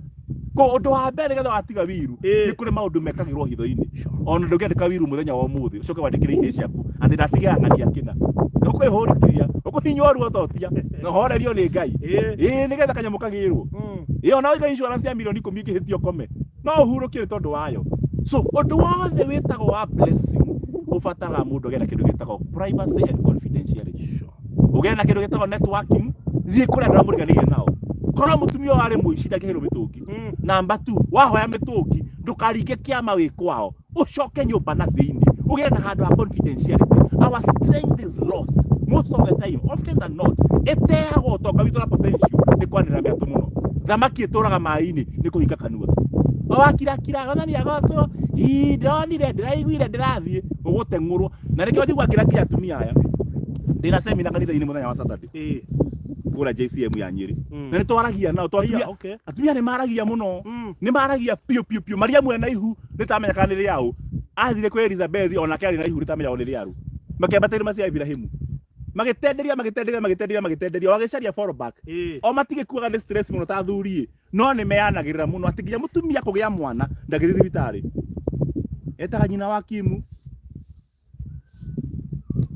Ko ũndũ wa mbere nĩgetha watiga wiru, nĩ kũrĩ maũndũ mekagĩrwo hitho-inĩ. Ona ndũngĩandĩka wiru mũthenya wa ũmũthĩ ũcoke wandĩkĩre ihĩĩ ciaku atĩ ndatigĩra ng'ania kĩna, ũkwĩhũrũkithia ũkũhinywo ruo totia na ũhorerio nĩ Ngai. Ĩĩ, nĩgetha kanyamũ kagĩrwo. Ĩĩ, ona waiga insurance ya mirioni 10 ĩngĩhĩtia ũkome no ũhurũkio nĩ tondũ wayo. So ũndũ wothe wĩtagwo wa blessing ũbataraga mũndũ agĩe na kĩndũ gĩtagwo privacy and confidentiality. Ũgĩe na kĩndũ gĩtagwo networking. Thiĩ kũrĩa andũ arĩa mũriganĩire nao. Korwo mũtumia ũyũ arĩ mũici ndangĩheirwo mĩtũngi. Namba 2, wahoya mĩtũngi ndũkaringe kĩama wĩ kwao, ũcoke nyũmba na thĩinĩ ũgĩe na handũ ha confidentiality. Our strength is lost most of the time, often than not ĩteagwo ũtonga witũ na potential nĩ kwanĩrĩra mĩatũ mũno. Thamaki ĩtũraga maĩ-inĩ nĩ kũhinga kanua. O wakirakira Mwathani agocwo, ii ndĩronire ndĩraiguire ndĩrathiĩ ũgũteng'ũrwo. Na nĩkĩo njigua ngĩrakia atumia aya. Ndĩna semina kanitha-inĩ mũthenya wa Saturday kũrĩa JCM ya Nyĩrĩ, na nĩ twaragia nao to atumia. Atumia nĩ maragia mũno, nĩ maragia piũ piũ piũ. Mariamu ena ihu rĩtamenya kana nĩ rĩaũ, athire kwĩ Elizabeth onake arĩ na ihu rĩtamenyagwo nĩ rĩarũ. Makĩambata irĩma cia Ibrahimu, magĩtenderia magĩtenderia magĩtenderia magĩtenderia, o agĩcaria fallback. O matigĩkuaga nĩ stress mũno ta athuri ĩ, no nĩ meyanagĩrĩra mũno atĩ nginya mũtumia kũgĩa mwana ndangĩthiĩ thibitarĩ, etaga nyina wa Kimu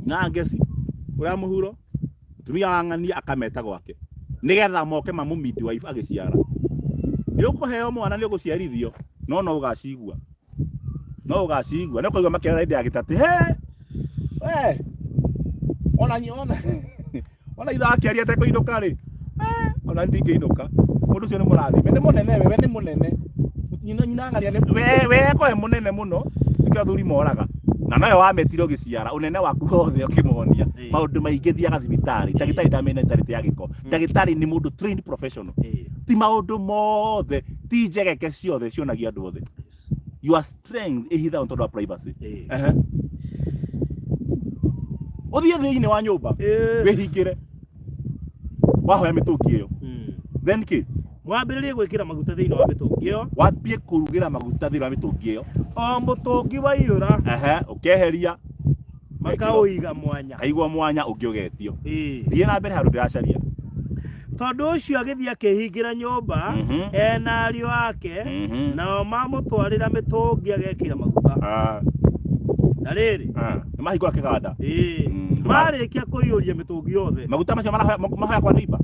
na Ngeci ũrĩa mũhuro mũtumia wa ng'ania akameta gwake nĩgetha moke mamũ midwife agĩciara. Nĩ ũkũheo mwana, nĩ ũgũciarithio, no no ũgacigua, no ũgacigua, nĩ ũkaigua makĩra hĩndĩ ya gĩtatĩ he we ona ona ona ithe akĩaria atekũinũka rĩ, ona ndingĩinũka. Mũndũ ũcio nĩ mũrathime, nĩ mũnene, we nĩ mũnene, nyina nyina ng'ania nĩ we we ko e mũnene mũno. Nĩkĩo athuri moraga na noyo wametire ũgĩciara ũnene waku wothe ũkĩmonia. Maũndũ maingĩ thiaga thibitarĩ, ndagĩtarĩ ndamenya mentality ya gĩko. Ndagĩtarĩ nĩ mũndũ trained professional. Ti maũndũ mothe, ti njegeke ciothe cionagia andũ othe. Your strength ĩhithagwo tondũ wa privacy. Ehe. Ũthiĩ thĩinĩ wa nyũmba wĩhingĩre wahoya mĩtũngi ĩyo. Then kĩ? Mwambĩrĩrie gwĩkĩra maguta thĩinĩ wa mĩtũngi ĩyo. Wambie kũrugĩra maguta thĩinĩ wa mĩtũngi ĩyo. O mũtũngi waiyũra, Ehe, ũkeheria. Makaũiga mwanya. Kaigwo mwanya, ũngĩ ũgetio. Thiĩ na mbere handũ ndĩracaria. Tondũ ũcio agĩthiĩ akĩhingĩra nyũmba ena ariũ ake, nao mamũtwarĩra mĩtũngi agekĩra maguta. Na rĩrĩ, Nĩ mahingũra kĩganda. Marĩkia kũiyũria mĩtũngi yothe, Maguta macio marahoya mahoya kwa neighbor.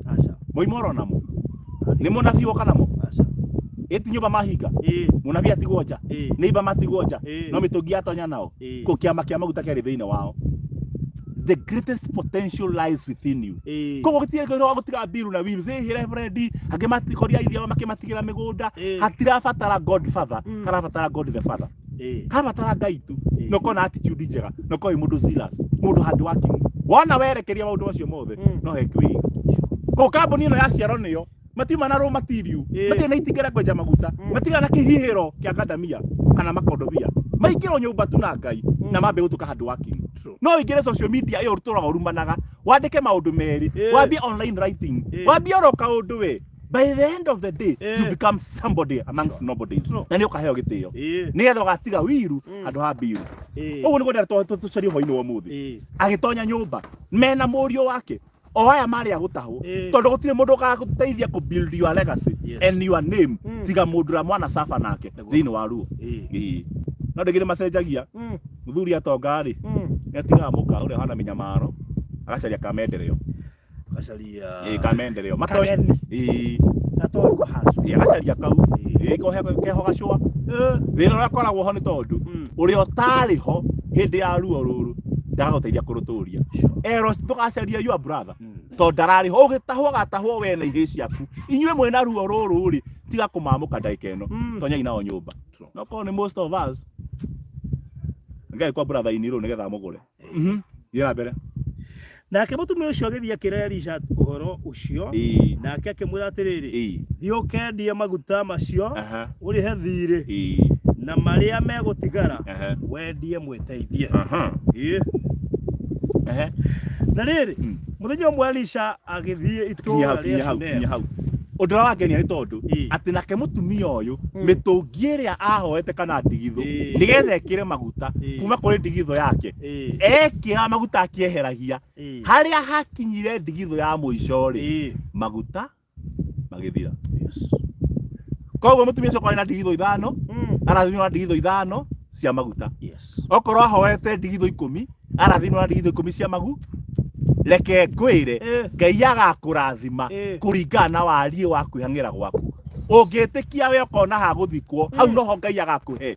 Aca. Moima oro namo. Nĩ mũnabii woka namo. Aca. Ĩti nyũmba mahinga. Ĩĩ. Mũnabii atigwo nja. Ĩĩ. Neighbor matigwo nja. Ĩĩ. No mĩtũngi yatonya nao. Ĩĩ. Kũ kĩama kĩa maguta kĩarĩ thĩinĩ wao. The greatest potential lies within you. Ĩĩ. Koguo gũtirĩ kĩndũ wa gũtiga mbiru na wills. Ĩĩ reverend, angĩ matikoria ithe ao makĩmatigĩra mĩgũnda. Ĩĩ. Hatirabatara godfather, Mm. harabatara God the Father. Ĩĩ. Harabatara Ngai tu. Ĩĩ. Na ũkorwo na attitude njega, na ũkorwo wĩ mũndũ zealous, mũndũ hard working. Wona werekeria maũndũ macio mothe, Mm. no he kwĩiga. Koguo kambuni ĩno ya ciaro nĩyo matiuma na raw material, Ĩĩ. matirĩ na itinga rĩa kwenja maguta, Mm. matigana na kĩhihĩro kĩa ngandamia kana makondobia. Maingĩrwo nyũmba tu na Ngai Mm. na mambe gũtuĩka hard working. True. No ũingĩre social media ĩyo ũtũraga ũrumanaga, wandĩke maũndũ merĩ, Ĩĩ. wambie online writing, Ĩĩ. wambie oro kaũndũ we. By the end of the day, Ĩĩ. you become somebody amongst Sure. nobodies. True. Na nĩ ũkaheo gĩtĩo. Ĩĩ. Nĩgetha ũgatiga wiru Mm. handũ ha mbiru. Ĩĩ. Ũguo nĩguo ndĩrenda tũcarie hwainĩ wa ũmũthĩ. Ĩĩ. Agĩtonya nyũmba mena mũriũ wake o aya marĩ a gũtahwo Ĩĩ. tondũ gũtirĩ mũndũ ũgagũteithia kũ build your legacy Yes. and your name Mm. tiga mũndũ ũrĩa mwana saba nake Nĩguo. thĩinĩ wa ruo. Ĩĩ. Ĩĩ. No ndĩngĩ nĩ macenjagia Mm. mũthuri atonga rĩ Mm. nĩ atigaga mũka ũrĩa ũhana mĩnyamaro agacaria kamendereo. Agacaria. Ĩĩ kamendereo. Matoĩ. Kageni. Ĩĩ. Gatoĩ kũhacwo. Ĩĩ agacaria kau. Ĩĩ. Ĩĩ kohe keho gacũa. Ĩĩ. Thĩna ũrĩa ũkoragwo ho nĩ tondũ Mm. ũrĩa ũtarĩ ho hĩndĩ ya ruo rũrũ ndagagũteithia kũrũtũria. Sure. Ero ndũgacarie your brother Mm. tondũ ndararĩ ho ũgĩtahwo gatahwo we na ihĩĩ ciaku inyuĩ mwĩna ruo rũrũ rĩ tiga kũmamũka ndagĩka ĩno Mm. tonyai nao nyũmba True. no korwo nĩ most of us Ngai kwa brother inirũ nĩgetha amũgũre. Thiĩ na mbere. Nake mũtumia ũcio agĩthiĩ akĩra Elisha ũhoro ũcio, Ĩĩ. nake akĩmwĩra atĩrĩrĩ, Ĩĩ. thiĩ ũkendie maguta macio, Aha. ũrĩhe thiirĩ, Ĩĩ. na marĩa megũtigara Aha. wendie mwĩteithie. Aha. Ĩĩ. Ehe. Na rĩrĩ, Mm. mũthenya ũmwe Elisha agĩthiĩ Kinya itũũra hau, rĩa kinya hau, kinya Shunemu. hau. Ũndũ ũrĩa wangenia nĩ tondũ Ĩĩ. atĩ nake mũtumia ũyũ Mm. mĩtũngi ĩrĩa ahoete kana ndigithũ Ĩĩ. nĩgetha ĩkĩre maguta Ĩĩ. kuma kũrĩ ndigithũ yake Ĩĩ. ekĩra maguta akĩeheragia Ĩĩ. harĩa hakinyire ndigithũ ya mũico rĩ Ĩĩ. maguta magĩthira. Yes. Koguo mũtumia ũcio akorwo na ndigithũ ithano Mm. arathimwo na ndigithũ ithano cia maguta. Yes. Okorwo ahoete ndigithũ ikũmi arathimwo na ndigithũ ikũmi cia magu. Reke ngwĩre Ĩĩ. Ngai agakũrathima Ĩĩ. kũringana na wariĩ wa kwĩhang'ĩra gwaku. Ũngĩtĩkia we ũkona ha gũthikwo hau noho Ngai agakũhe.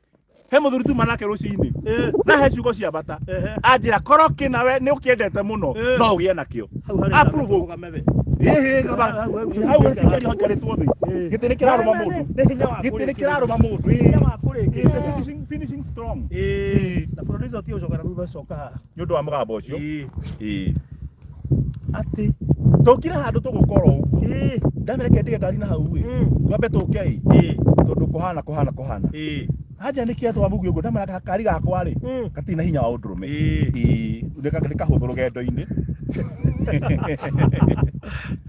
He mũthuri tuma nake rũcinĩ Ĩĩ. na he ciugo cia bata Ehe. anjĩra korwo kĩna we nĩ ũkĩendete mũno Ĩĩ. no ũgĩe nakĩo. Hau harĩ Approve. ũgame we. Ĩhĩ gaba Hau, hau, hau gĩtĩ honjarĩtwo thĩ. Ĩĩ. Gĩtĩ nĩ kĩrarũma mũndũ. Nĩ hinya wa Gĩtĩ nĩ kũrĩkĩrĩria. kĩrarũma mũndũ. Nĩ hinya wa kũrĩkĩrĩria. Finishing finishing strong. Ĩĩ. Ĩĩ. Na producer ũtige gũcoka na thutha coka haha. Nĩ ũndũ wa mũgambo ũcio. Ĩĩ. Ĩĩ. Atĩ. Tũkire handũ tũgũkorwo ũguo. Ĩĩ. Ndamereke ndige ngari na hau ĩ. Mm. Twambe tũke ĩ. Ĩĩ. Tondũ kũhana kũhana kũhana. Ĩĩ. Anja nĩ kĩa twamugi ũguo ndamera gakari gakwa rĩ Mm. gatirĩ na hinya wa ũndũrũme. Ĩĩ. Ĩĩ. Nĩ kahũthũ rũgendo-inĩ.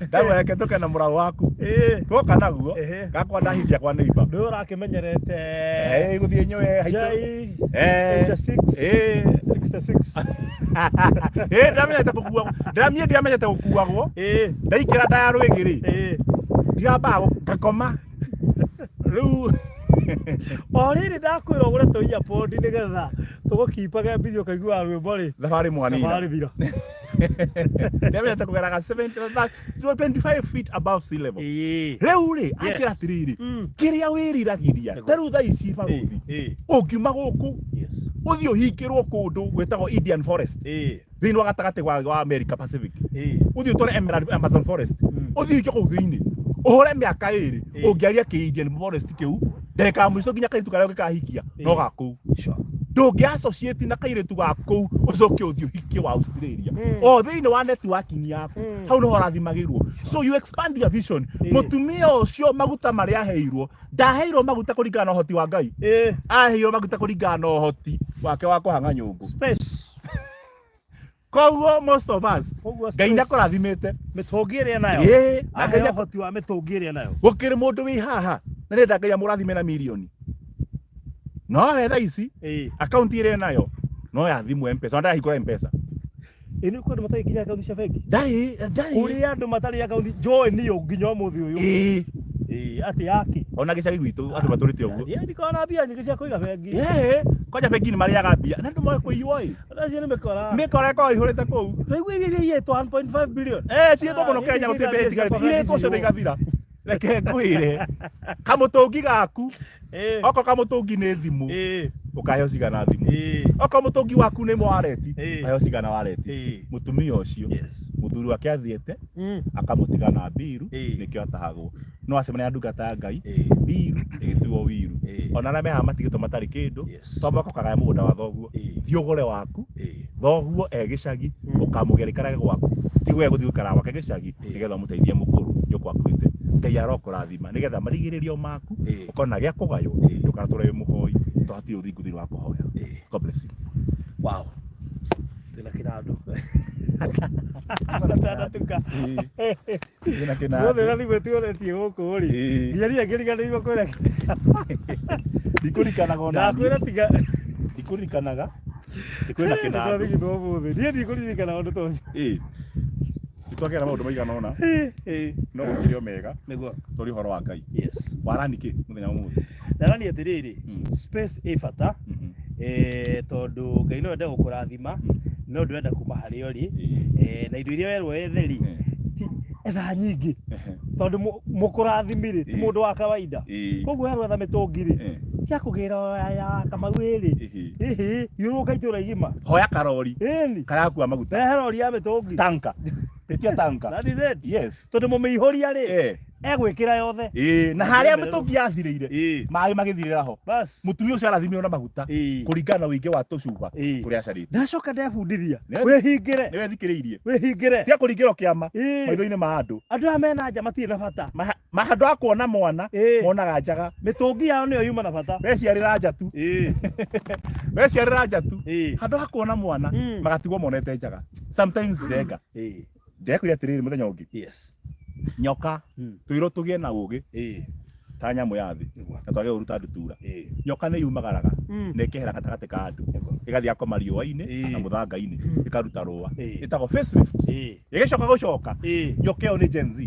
Ndamera tũke na mũraũ waku. Ĩĩ. Twoka naguo Ehe. gakwa ndahingia kwa neighbor. Ndũĩ ũrakĩmenyerete Eh, gũthiĩ nyoe haitũ. J Eh. 86 Eh. 66. Eh, ndamenyete gũkuagwo. Ndĩramie ndiamenyete gũkuagwo. Ĩĩ. Ndaingĩra nda ya rwĩgĩ rĩ. Ĩĩ. Ndirambaga ngakoma. Rĩu O rĩrĩ ndakwĩra ũgũre tũ earpod nĩgetha tũgũkipage busy ũkaiguaga rwĩmbo rĩ. thabarĩ mwanina. Thabarĩ thira. Ndamenyete kũgeraga 70 25 feet above sea level. Ĩĩ. Rĩu rĩ, anjĩra Yes. atĩrĩrĩ, Mm. kĩrĩa wĩriragĩria, Nĩguo. ta rĩu thaa ici barũthi, Ĩĩ. ũngiuma gũkũ, Yes. ũthiĩ ũhingĩrwo kũndũ gwĩtagwo Indian Forest, Ĩĩ. thĩinĩ wa gatagatĩ wa America Pacific. Ĩĩ. Ũthiĩ ũtware Emerald Amazon Forest, Mm. ũthiĩ ũikio kũu thĩinĩ, ũhũre mĩaka ĩrĩ, Ĩĩ. ũngĩaria kĩ Indian Forest kĩu, ndagĩka ya mũico nginya kairĩtu karĩa ũngĩkahikia, no Ĩĩ. ga kũu. Sure. Ndũngĩ associate na kairĩtu ga kũu ũcoke ũthiĩ ũhikie wa Australia. Mm. O thĩinĩ wa networking yaku, Mm. hau nĩho ũrathimagĩrwo. So you expand your vision. Ĩĩ. Mũtumia ũcio maguta marĩa aheirwo, ndaheirwo maguta kũringana na ũhoti wa Ngai. Ĩĩ. Aheirwo maguta kũringana na ũhoti wake wa kũhang'a nyũngũ. Space. Koguo most of us, Koguo Ngai space. nĩakũrathimĩte. Mĩtũngi ĩrĩa nayo. Ĩĩ, na Ngai Aheo nĩ- ũhoti wa mĩtũngi ĩrĩa nayo. gũkĩrĩ mũndũ wĩ haha na nĩenda Ngai amũrathime na mirioni. No we thaa ici Ĩĩ. akaunti ĩrĩa enayo no ya thimũ M-Pesa, ona ndarahingũra M-Pesa. Ĩĩ nĩ kũrĩ andũ matarĩ nginya akaunti cia bengi. Ndarĩ, ndarĩ. Kũrĩ andũ matarĩ akaunti join yo nginya ũmũthĩ ũyũ. Ĩĩ. Ĩĩ, atĩ yaki Ona gĩcagi gwitũ andũ matũrĩte ũguo. Niĩ ndikoragwo na mbia nyingĩ cia kũiga bengi. Ĩĩ, kwanja bengi nĩ marĩaga mbia na andũ moĩ kũiywo ĩ. Acio nĩ mĩkora. Mĩkora ĩkoragwo ĩihũrĩte kũu. Ndaigua iria iria iyĩtwo 1.5 billion. Eh, ciĩtwo mũno Ah, Kenya iria gũtirĩ mbeca iria itigarĩte. ciakwa Irĩtwo ciothe igathira. Reke ngwĩre. Kamũtũngi gaku, okorwo kamũtũngi nĩ thimũ, ũkaheo cigana thimũ. Okorwo mũtũngi waku nĩ wareti, ũkaheo cigana wareti. Mũtumia ũcio, mũthuri wake athiĩte, akamũtiga na mbiru, nĩkĩo atahagwo. No acemania na ndungata ya Ngai, mbiru ĩgĩtuo wiru. Ona arĩa me haha matigĩtwo matarĩ kĩndũ, to mũhaka ũkagaya mũgũnda wa thoguo. Thiĩ ũgũre waku, thoguo e gĩcagi, ũkamũgĩra aikarage gwaku, ti we gũthiĩ gũikara gwake gĩcagi, nĩgetha ũmũteithie mũkũrũ nĩũkũ akuĩte. Ngai arokũrathima nĩgetha marigĩrĩrio maku ũkona gĩa kũgaywo, ndũkanatũre wĩ mũhoi, tondũ hatirĩ ũthingu thĩinĩ wa kũhoya. God bless you. Wow. Twĩna kĩnandũ. Atanatuka. Twĩna kĩnandũ. Guothe na thimũ tuonetie gũkũ rĩ. Nginya niĩ ngĩriganĩirwo kwĩra. Ndikũririkanaga ona niĩ. Ndakwĩra tiga. Ndikũririkanaga. Kwĩna kĩnandũ. Nĩtwathigithwo ũmũthĩ. Niĩ ndikũririkana ũndũ ta ũcio. Ĩĩ. Nĩtwagĩa na maũndũ maigana ũna no gũkĩrĩ o mega Nĩguo. tũrĩ ũhoro wa Ngai. Yes. Warani kĩ mũthenya wa ũmũthĩ? Ndarani atĩrĩrĩ, space ĩ bata tondũ Ngai no ende gũkũrathima no ndũrenda kuma harĩa ũrĩ na indo iria werwo wethe rĩ etha nyingĩ tondũ mũkũrathimi rĩ ti mũndũ wa kawaida. Koguo werwo etha mĩtũngi rĩ ti akũgĩra ya Kamau ĩrĩ ĩhĩ thiũrũrũka itũra igima. Hoya karori Ĩni. karĩa gakua maguta. Rehe rori ya mĩtũngi. Tanka. Ĩtia tanka. That is it. Yes. Tondũ mũmĩihũria rĩ egwĩkĩra yothe. Ĩĩ, na harĩa mĩtũngi yathirĩire maĩ magĩthirĩra ho. Bas. Mũtumia ũcio arathimirwo na maguta kũringana na ũingĩ wa tũcuba tũrĩa acarĩtie. Ndacoka ndebundithia wĩhingĩre. Nĩwe thikĩrĩirie. Wĩhingĩre. Tiga kũringĩrwo kĩama maitho-inĩ ma andũ. Andũ aya mena nja matirĩ na bata. Handũ ha kuona mwana monaga njaga. Mĩtũngi yao nĩyo yuma na bata. Weciarĩra nja tu. Weciarĩra nja tu. Handũ ha kuona mwana magatigwo monete njaga. Sometimes thenga. Ndekwĩra atĩrĩrĩ mũthenya ũngĩ. Yes. Nyoka twĩrwo tũgĩe na ũgĩ ta nyamũ ya thĩ na twage ũru ta ndutura. Nyoka nĩ yumagaraga na ĩkehera gatagatĩ ka andũ ĩgathiĩ gakoma riũa-inĩ na mũthanga-inĩ ĩkaruta rũa ĩtagwo facelift. Ĩgĩcoka gũcoka nyoka ĩyo nĩ Gen Z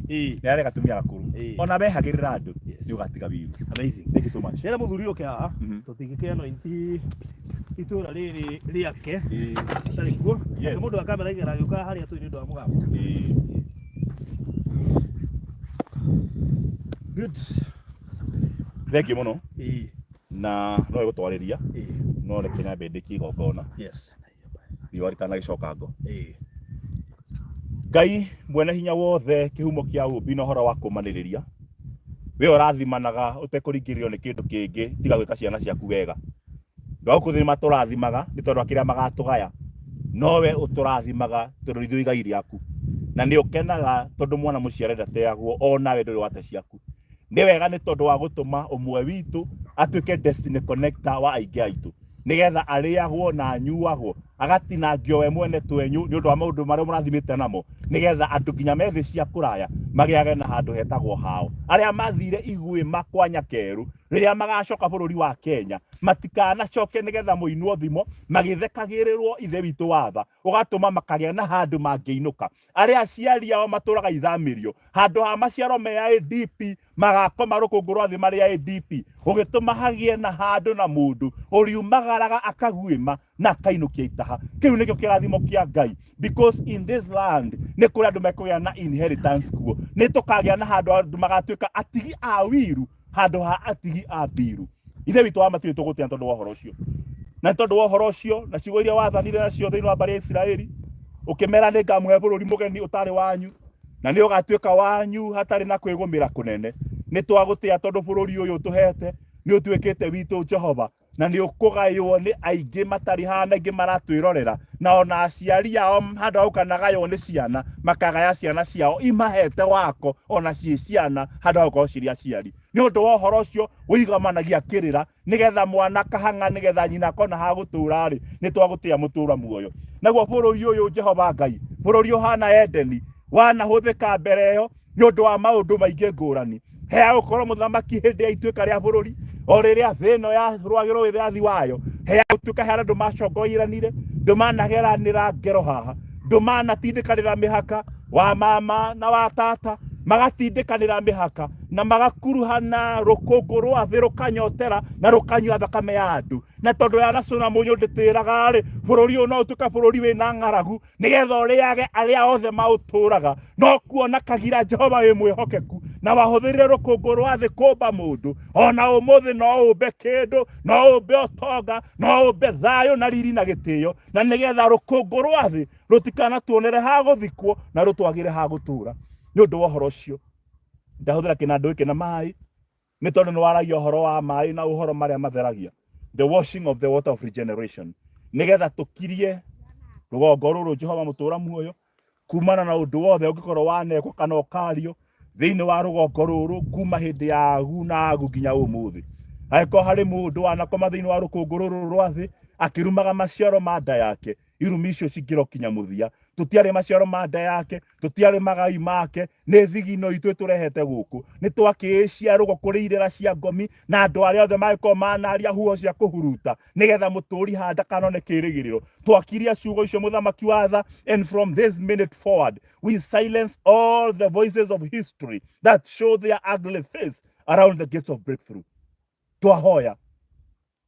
na yarĩ gatumia gakũrũ ona mehagĩrĩra andũ nĩ ũgatiga wiru. Amazing. Thank you so much. Rĩrĩa mũthuri ũke haha tũtingĩkĩano itũra rĩrĩ rĩake atarĩ kuo. Yes. Mũndũ wa kamera aigara agĩũka harĩa tũrĩ nĩ ũndũ wa mũgambo. Good. Thank you mũno na no ĩgũtwarĩria no reke nyambe ndĩkie igongona Yes. riũa ritanagĩcoka ngo. Ngai mwene hinya wothe kĩhumo kĩa ũmbi na ũhoro wa kũmanĩrĩria we ũrathimanaga ũtekũringĩrĩrio nĩ kĩndũ kĩngĩ tiga gwĩka ciana ciaku wega. Andũ a gũkũ thĩ nĩmatũrathimaga nĩ tondũ wa kĩrĩa magatũgaya nowe ũtũrathimaga tondũ ithuĩ igai rĩaku na nĩ ũkenaga tondũ mwana mũciare ndateagwo onawe ndũrĩ wate ciaku. Nĩ wega nĩ tondũ wa gũtũma ũmwe witũ atuĩke destiny connector wa aingĩ aitũ nĩgetha arĩagwo na anyuagwo agatinangio we mwene twenyũ nĩ ũndũ wa maũndũ marĩa mũrathimĩte namo nĩgetha andũ nginya me thĩ cia kũraya magĩage na handũ hetagwo hao. Arĩa mathire iguĩma kwa Nyakerũ rĩrĩa magacoka bũrũri wa Kenya matikanacoke nĩgetha mũinwo thimo magĩthekagĩrĩrwo ithe witũ wa tha ũgatũma makagĩa na handũ mangĩinũka. Arĩa aciari ao matũraga ithamĩrio handũ ha maciaro me IDP magakoma rũkũngũ rwa thĩ marĩ IDP ũgĩtũma hagĩe na handũ na mũndũ ũriumagaraga akaguĩma na akainũkia itaha. Kĩu nĩkĩo kĩrathimo kĩa Ngai because in this land nĩ kũrĩ andũ mekũgĩa na inheritance kuo. Nĩ tũkagĩa na handũ andũ magatuĩka atigi a wiru handũ ha atigi a mbiru. Ithe witũ wa matu tũgũtĩa tondũ wa ũhoro ũcio na tondũ wa ũhoro ũcio na ciugo iria wathanire nacio thĩinĩ wa mbarĩ ya Isiraeli ũkĩmera nĩ ngamũhe bũrũri mũgeni ũtarĩ wanyu na nĩ ũgatuĩka wanyu hatarĩ na kwĩgũmĩra kũnene. Nĩ twagũtĩa tondũ bũrũri ũyũ ũtũhete nĩ ũtuĩkĩte witũ Jehova na nĩ ũkũgaywo nĩ aingĩ matarĩ haha na aingĩ maratwĩrorera na ona aciari ao handũ ha gũkanagaywo nĩ ciana makagaya ciana ciao imahete wako ona ciĩ ciana handũ ha gũkorwo cirĩ aciari. Nĩ ũndũ wa ũhoro ũcio ũigamanagia kĩrĩra nĩgetha mwana kahang'a nĩgetha nyina akona ha gũtũra rĩ nĩ twagũtĩa mũtũra muoyo. Naguo bũrũri ũyũ Jehova Ngai bũrũri ũhana Edeni wanahũthĩka mbere ĩyo nĩ ũndũ wa maũndũ maingĩ ngũrani. Hea gũkorwo mũthamaki hĩndĩ ya ituĩka rĩa bũrũri o rĩrĩa thĩ ĩno yarũagĩrwo wĩyathi wayo. Hea gũtuĩka he andũ macongoiranire ndũmanageranĩra ngero haha ndũmanatindĩkanĩra mĩhaka wa mama na wa tata Magatindĩkanĩra mĩhaka na magakuruhana rũkũngũ rwa thĩ rũkanyotera na rũkanyua thakame ya andũ. Na tondũ yanacũna mũnyũ ndĩtĩraga rĩ, bũrũri ũyũ no ũtuĩke bũrũri wĩna ng'aragu nĩgetha ũrĩage arĩa othe maũtũraga. No kuona kagira Jehova wĩ mwĩhokeku na wahũthĩrire rũkũngũ rwa thĩ kũmba mũndũ, ona ũmũthĩ no ũmbe kĩndũ, no ũmbe ũtonga, no ũmbe thayũ na riri na gĩtĩo, na nĩgetha rũkũngũ rwa thĩ rũtikanatuonere ha gũthikwo na rũtwagĩre ha gũtũra. Nĩ ũndũ wa ũhoro ũcio ndahũthĩra kĩnandũ gĩkĩ na maĩ, nĩ tondũ nĩ waragia ũhoro wa maĩ na ũhoro marĩa matheragia, the washing of the water of regeneration, nĩgetha tũkirie rũgongo rũrũ Jehova mũtũra muoyo kumana na ũndũ wothe ũngĩkorwo wanekwo kana ũkario thĩinĩ wa rũgongo rũrũ kuma hĩndĩ ya agu na agu nginya ũmũthĩ. Angĩkorwo harĩ mũndũ wanakoma thĩinĩ wa rũkũngũ rũrũ rwa thĩ akĩrumaga maciaro ma nda yake, irumi icio cingĩrokinya mũthia. Tũtiarĩ maciaro ma nda yake, tũtiarĩ magai make, nĩ thigino itũ ĩtũrehete gũkũ. Nĩ twakĩĩcia rũgo kũrĩ irĩra cia ngomi na andũ arĩa othe mangĩkorwo manaria huho cia kũhuruta nĩgetha mũtũri haha ndakanone kĩrĩgĩrĩro. Twakiria ciugo icio mũthamaki wa tha, and from this minute forward we silence all the voices of history that show their ugly face around the gates of breakthrough. Twahoya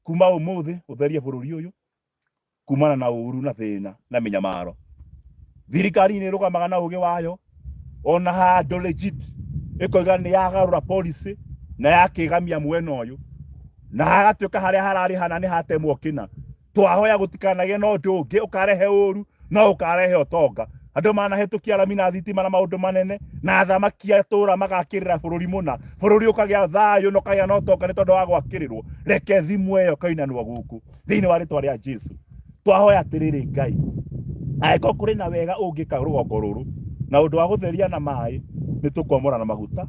kuma ũmũthĩ ũtherie bũrũri ũyũ kumana na ũru na thĩna na mĩnyamaro. Thirikari nĩ ĩrũgamaga na ũgĩ wayo ona handũ legit ĩkoiga nĩ yagarũra policy na yakĩgamia mwena ũyũ na hagatuĩka harĩa hararĩ hana nĩ hatemwo kĩna. Twahoya gũtikanagĩe na ũndũ ũngĩ ũkarehe ũru no ũkarehe ũtonga. Andũ manahĩtũkia rami na thitima na maũndũ manene, na athamaki a tũra magakĩrĩra bũrũri mũna, bũrũri ũkagĩa thayũ na ũkagĩa na ũtonga nĩ tondũ wa gwakĩrĩrwo. Reke thimũ ĩyo ĩkainanwo gũkũ thĩinĩ wa rĩtwa rĩa Jesu. Twahoya atĩrĩrĩ Ngai, angĩkorwo kũrĩ na wega ũngĩka rũgongo rũrũ na ũndũ wa gũtheria na maĩ, nĩ tũkwamũra na maguta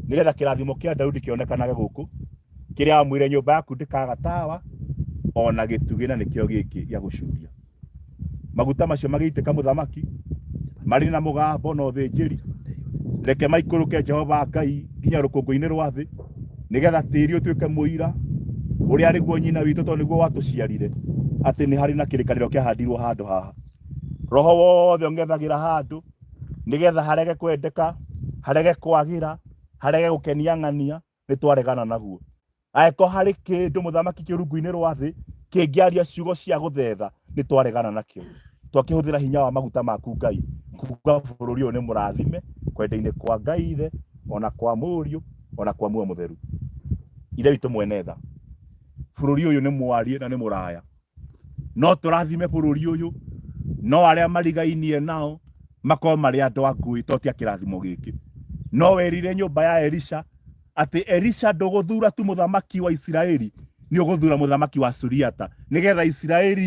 nĩgetha kĩrathimo kĩa Daudi kĩonekanage gũkũ, kĩrĩa wamwĩre nyũmba yaku ndĩkaga tawa ona gĩtugĩ, na nĩkĩo gĩkĩ gĩa gũcuria. Maguta macio magĩitĩka mũthamaki marĩ na mũgambo na ũthĩnjĩri, reke maikũrũke Jehova Ngai nginya rũkũngũ-inĩ rwa thĩ, nĩgetha tĩri ũtuĩke mũira ũrĩa arĩguo nyina witũ, tondũ nĩguo watũciarire, atĩ nĩ harĩ na kĩrĩkanĩro kĩahandirwo handũ haha. Roho wothe ũng'ethagĩra handũ nĩgetha harege kwendeka, harege kwagĩra, harege gũkenia ng'ania, nĩ twaregana naguo. Angĩkorwo harĩ kĩndũ mũthamaki kĩrungu-inĩ rwa thĩ kĩngĩaria ciugo cia gũthetha, nĩ twaregana nakĩo. Twakĩhũthĩra hinya wa maguta maku Ngai kuga bũrũri ũyũ nĩ mũrathime kwenda-inĩ kwa Ngai Ithe, ona kwa Mũriũ, ona kwa Muoyo Mũtheru. Ithe witũ mwene tha, bũrũri ũyũ nĩ mwarie na nĩ mũraya, no tũrathime bũrũri ũyũ, no arĩa marigainie nao makorwo marĩ andũ a ngũĩ to ti a kĩrathimo gĩkĩ. No werire nyũmba ya Elisha atĩ Elisha ndũgũthura tu mũthamaki wa Isiraeli, nĩ ũgũthura mũthamaki wa Suriata nĩgetha Isiraeli.